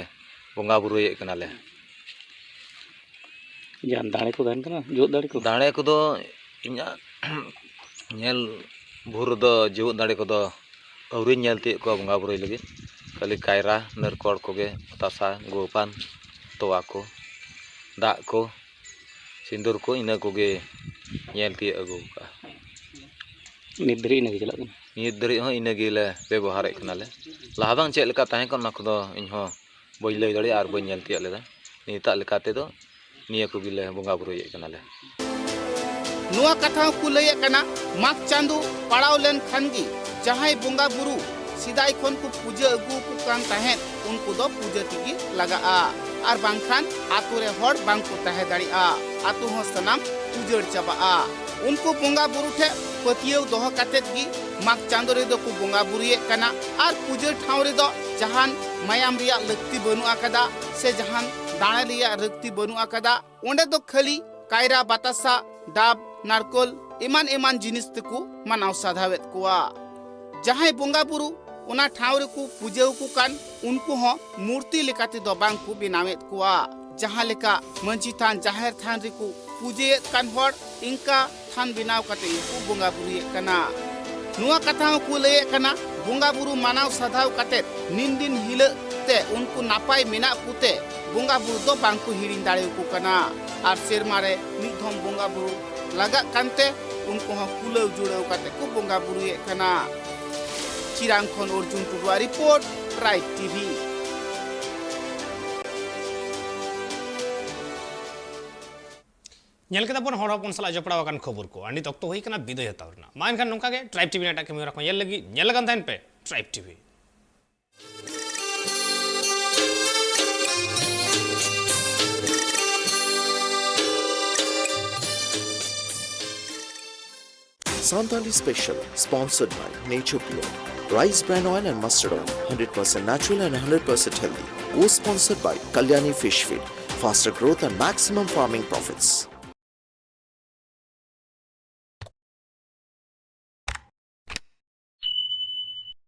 ᱵᱚᱸᱜᱟ ᱵᱩᱨᱩᱭᱮᱫ ᱠᱟᱱᱟᱞᱮ᱾ ᱡᱟᱦᱟᱸ ᱫᱟᱲᱮ ᱠᱚ ᱛᱟᱦᱮᱱ ᱠᱟᱱᱟ, ᱡᱮᱣᱮᱫ ᱫᱟᱲᱮ ᱠᱚ? ᱫᱟᱲᱮ ᱠᱚᱫᱚ ᱤᱧᱟᱹᱜ ᱧᱮᱞ ᱵᱷᱳᱨ ᱨᱮᱫᱚ ᱡᱮᱣᱮᱫ ᱫᱟᱲᱮ ᱠᱚᱫᱚ ᱟᱹᱣᱨᱤᱧ ᱧᱮᱞ ᱛᱤᱭᱳᱜ ᱠᱚᱣᱟ ᱵᱚᱸᱜᱟ ᱵᱩᱨᱩᱭ ᱞᱟᱹᱜᱤᱫ᱾ ᱠᱷᱟᱹᱞᱤ ᱠᱟᱭᱨᱟ, ᱱᱟᱨᱠᱚᱲ ᱠᱚᱜᱮ, ᱯᱚᱛᱟᱥᱟ, ᱜᱩᱣᱟᱹᱯᱟᱱ, ᱛᱚᱣᱟ ᱠᱚ, ᱫᱟᱜ ᱠᱚ, ᱥᱤᱸᱫᱩᱨ ᱠᱚ, ᱤᱱᱟᱹ ᱠᱚᱜᱮ ᱧᱮᱞ ᱛᱤᱭᱳᱜ ᱟᱹᱜᱩ ᱟᱠᱟᱫᱼᱟ᱾ ᱱᱤᱛ ᱫᱷᱟᱹᱨᱤᱡ ᱤᱱᱟᱹ ᱜᱮ ᱪᱟᱞᱟᱜ ᱠᱟᱱᱟ? ᱱᱤᱛ ᱫᱷᱟᱹᱨᱤᱡ ᱦᱚᱸ ᱤᱱᱟᱹ ᱜᱮᱞᱮ ᱵᱮᱵᱚᱦᱟᱨᱮᱫ ᱠᱟᱱᱟᱞᱮ᱾ ᱞᱟᱦᱟ ᱵᱟᱝ ᱪᱮᱫ ᱞᱮᱠᱟ ᱛᱟᱦᱮᱸ ᱠᱟᱱᱟ, ᱚᱱᱟ ᱠᱚᱫᱚ ᱤᱧ ᱦᱚᱸ ᱵᱟᱹᱧ ᱞᱟᱹᱭ ᱫᱟᱲᱮᱭᱟᱜᱼᱟ ᱟᱨ ᱵᱟᱹᱧ ᱧᱮᱞ ᱛᱤᱭᱳᱜ ᱞᱮᱫᱟ᱾ ᱱᱤᱛᱟᱜ ᱞᱮᱠᱟ ᱛᱮᱫᱚ ᱱᱤᱭᱟᱹ ᱠᱚᱜᱮᱞᱮ ᱵᱚᱸᱜᱟ ᱵᱩᱨᱩᱭᱮᱫ ᱠᱟᱱᱟᱞᱮ᱾ ᱱᱚᱣᱟ ᱠᱟᱛᱷᱟ ᱦᱚᱸᱠᱚ ᱞᱟᱹᱭᱮᱫ ᱠᱟᱱᱟ, ᱢᱟᱜᱽ ᱪᱟᱸᱫᱚ ᱯᱟᱲᱟᱣ ᱞᱮᱱ ᱠᱷᱟᱱ ᱜᱮ ᱡᱟᱦᱟᱸᱭ ᱵᱚᱸᱜᱟ ᱵᱩᱨᱩ ᱥᱮᱫᱟᱭ ᱠᱷᱚᱱ ᱠᱚ ᱯᱩᱡᱟᱹ ᱟᱹᱜᱩ ᱟᱠᱚ ᱠᱟᱱ ᱛᱟᱦᱮᱸᱫ, ᱩᱱᱠᱩ ᱫᱚ ᱯᱩᱡᱟᱹ ᱛᱮᱜᱮ ᱞᱟᱜᱟᱜᱼᱟ, ᱟᱨ ᱵᱟᱝᱠᱷᱟᱱ ᱟᱛᱳ ᱨᱮ ᱦᱚᱲ ᱵᱟᱝ ᱠᱚ ᱛᱟᱦᱮᱸ ᱫᱟᱲᱮᱭᱟᱜᱼᱟ, ᱟᱛᱳ ᱦᱚᱸ ᱥᱟᱱᱟᱢ ᱩᱡᱟᱹᱲ ᱪᱟᱵᱟᱜᱼᱟ᱾ ᱩᱱᱠᱩ ᱵᱚᱸᱜᱟ ᱵᱩᱨᱩ ᱴᱷᱮᱱ ᱯᱟᱹᱛᱭᱟᱹᱣ ᱫᱚᱦᱚ ᱠᱟᱛᱮᱫ ᱜᱮ ᱢᱟᱜᱽ ᱪᱟᱸᱫᱚ ᱨᱮᱫᱚ ᱠᱚ ᱵᱚᱸᱜᱟ ᱵᱩᱨᱩᱭᱮᱫ ᱠᱟᱱᱟ᱾ ᱟᱨ ᱯᱩᱡᱟᱹ ᱴᱷᱟᱶ ᱨᱮᱫᱚ ᱡᱟᱦᱟᱱ ᱢᱟᱭᱟᱢ ᱨᱮᱭᱟᱜ ᱞᱟᱹᱠᱛᱤ ᱵᱟᱹᱱᱩᱜ ᱟᱠᱟᱫᱟ ᱥᱮ ᱡᱟᱦᱟᱱ ᱫᱟᱲᱮ ᱨᱮᱭᱟᱜ ᱞᱟᱹᱠᱛᱤ ᱵᱟᱹᱱᱩᱜ ᱟᱠᱟᱫᱟ᱾ ᱚᱸᱰᱮ ᱫᱚ ᱠᱷᱟᱹᱞᱤ ᱠᱟᱭᱨᱟ, ᱵᱟᱛᱟᱥᱟ, ᱰᱟᱵ, ᱱᱟᱨᱠᱳᱞ ᱮᱢᱟᱱ ᱮᱢᱟᱱ ᱡᱤᱱᱤᱥ ᱛᱮᱠᱚ ᱢᱟᱱᱟᱣ ᱥᱟᱫᱷᱟᱣᱮᱫ ᱠᱚᱣᱟ᱾ ᱡᱟᱦᱟᱸᱭ ᱵᱚᱸᱜᱟ ᱵᱩᱨᱩ ᱚᱱᱟ ᱴᱷᱟᱶ ᱨᱮᱠᱚ ᱯᱩᱡᱟᱹ ᱟᱠᱚ ᱠᱟᱱ, ᱩᱱᱠᱩ ᱦᱚᱸ ᱢᱩᱨᱛᱤ ᱞᱮᱠᱟ ᱛᱮᱫᱚ ᱵᱟᱝ ᱠᱚ ᱵᱮᱱᱟᱣᱮᱫ ᱠᱚᱣᱟ᱾ ᱡᱟᱦᱟᱸ ᱞᱮᱠᱟ ᱢᱟᱹᱡᱷᱤ ᱛᱷᱟᱱ, ᱡᱟᱦᱮᱨ ᱛᱷᱟᱱ ᱨᱮᱠᱚ ᱯᱩᱡᱟᱹᱭᱮᱫ ᱠᱟᱱ ᱦᱚᱲ, ᱤᱱᱠᱟ ᱛᱷᱟᱱ ᱵᱮᱱᱟᱣ ᱠᱟᱛᱮ ᱜᱮᱠᱚ ᱵᱚᱸᱜᱟ ᱵᱩᱨᱩᱭᱮᱫ ᱠᱟᱱᱟ᱾ ᱱᱚᱣᱟ ᱠᱟᱛᱷᱟ ᱦᱚᱸᱠᱚ ᱞᱟᱹᱭᱮᱫ ᱠᱟᱱᱟ, ᱵᱚᱸᱜᱟ ᱵᱩᱨᱩ ᱢᱟᱱᱟᱣ ᱥᱟᱫᱷᱟᱣ ᱠᱟᱛᱮ ᱱᱤᱱ ᱫᱤᱱ ᱦᱤᱞᱟᱹᱜ ᱛᱮ ᱩᱱᱠᱩ ᱱᱟᱯᱟᱭ ᱢᱮᱱᱟᱜ ᱠᱚᱛᱮ ᱵᱚᱸᱜᱟ ᱵᱩᱨᱩ ᱫᱚ ᱵᱟᱝ ᱠᱚ ᱦᱤᱲᱤᱧ ᱫᱟᱲᱮᱭᱟᱠᱚ ᱠᱟᱱᱟ᱾ ᱟᱨ ᱥᱮᱨᱢᱟ ᱨᱮ ᱢᱤᱫ ᱫᱷᱚᱢ ᱵᱚᱸᱜᱟ ᱵᱩᱨᱩ ᱞᱟᱜᱟᱜ ᱠᱟᱱᱛᱮ ᱩᱱᱠᱩ ᱦᱚᱸ ᱠᱩᱞᱟᱹᱣ ᱡᱩᱲᱟᱹᱣ ᱠᱟᱛᱮ ᱠᱚ ᱵᱚᱸᱜᱟ ᱵᱩᱨᱩᱭᱮᱫ ᱠᱟᱱᱟ᱾ ᱪᱤᱨᱟᱝ ᱠᱷᱚᱱ ᱚᱨᱡᱩᱱ ᱴᱩᱰᱩᱣᱟᱜ ᱨᱤᱯᱳᱨᱴ, ᱴᱨᱟᱭᱤᱵᱽ ᱴᱤᱵᱷᱤ᱾ ᱧᱮᱞ ᱠᱮᱫᱟ ᱵᱚᱱ ᱦᱚᱲ ᱦᱚᱯᱚᱱ ᱥᱟᱞᱟᱜ ᱡᱚᱯᱲᱟᱣ ᱟᱠᱟᱱ ᱠᱷᱚᱵᱚᱨ ᱠᱚ, ᱟᱨ ᱱᱤᱛ ᱚᱠᱛᱚ ᱦᱩᱭ ᱠᱟᱱᱟ ᱵᱤᱫᱟᱹᱭ ᱦᱟᱛᱟᱣ ᱨᱮᱱᱟᱜ᱾ ᱢᱟ ᱮᱱᱠᱷᱟᱱ ᱱᱚᱝᱠᱟ ᱜᱮ Tribe TV ᱨᱮᱱᱟᱜ ᱮᱴᱟᱜ ᱠᱟᱹᱢᱤ ᱦᱚᱨᱟ ᱠᱚ ᱧᱮᱞ ᱞᱟᱹᱜᱤᱫ ᱧᱮᱞ ᱟᱠᱟᱱ ᱛᱟᱦᱮᱱ ᱯᱮ Tribe TV᱾ Santali Special, sponsored by Nature Pure, Rice Bran Oil and Mustard Oil, hundred percent natural and hundred percent healthy. Co-sponsored by Kalyani Fish Feed, faster growth and maximum farming profits.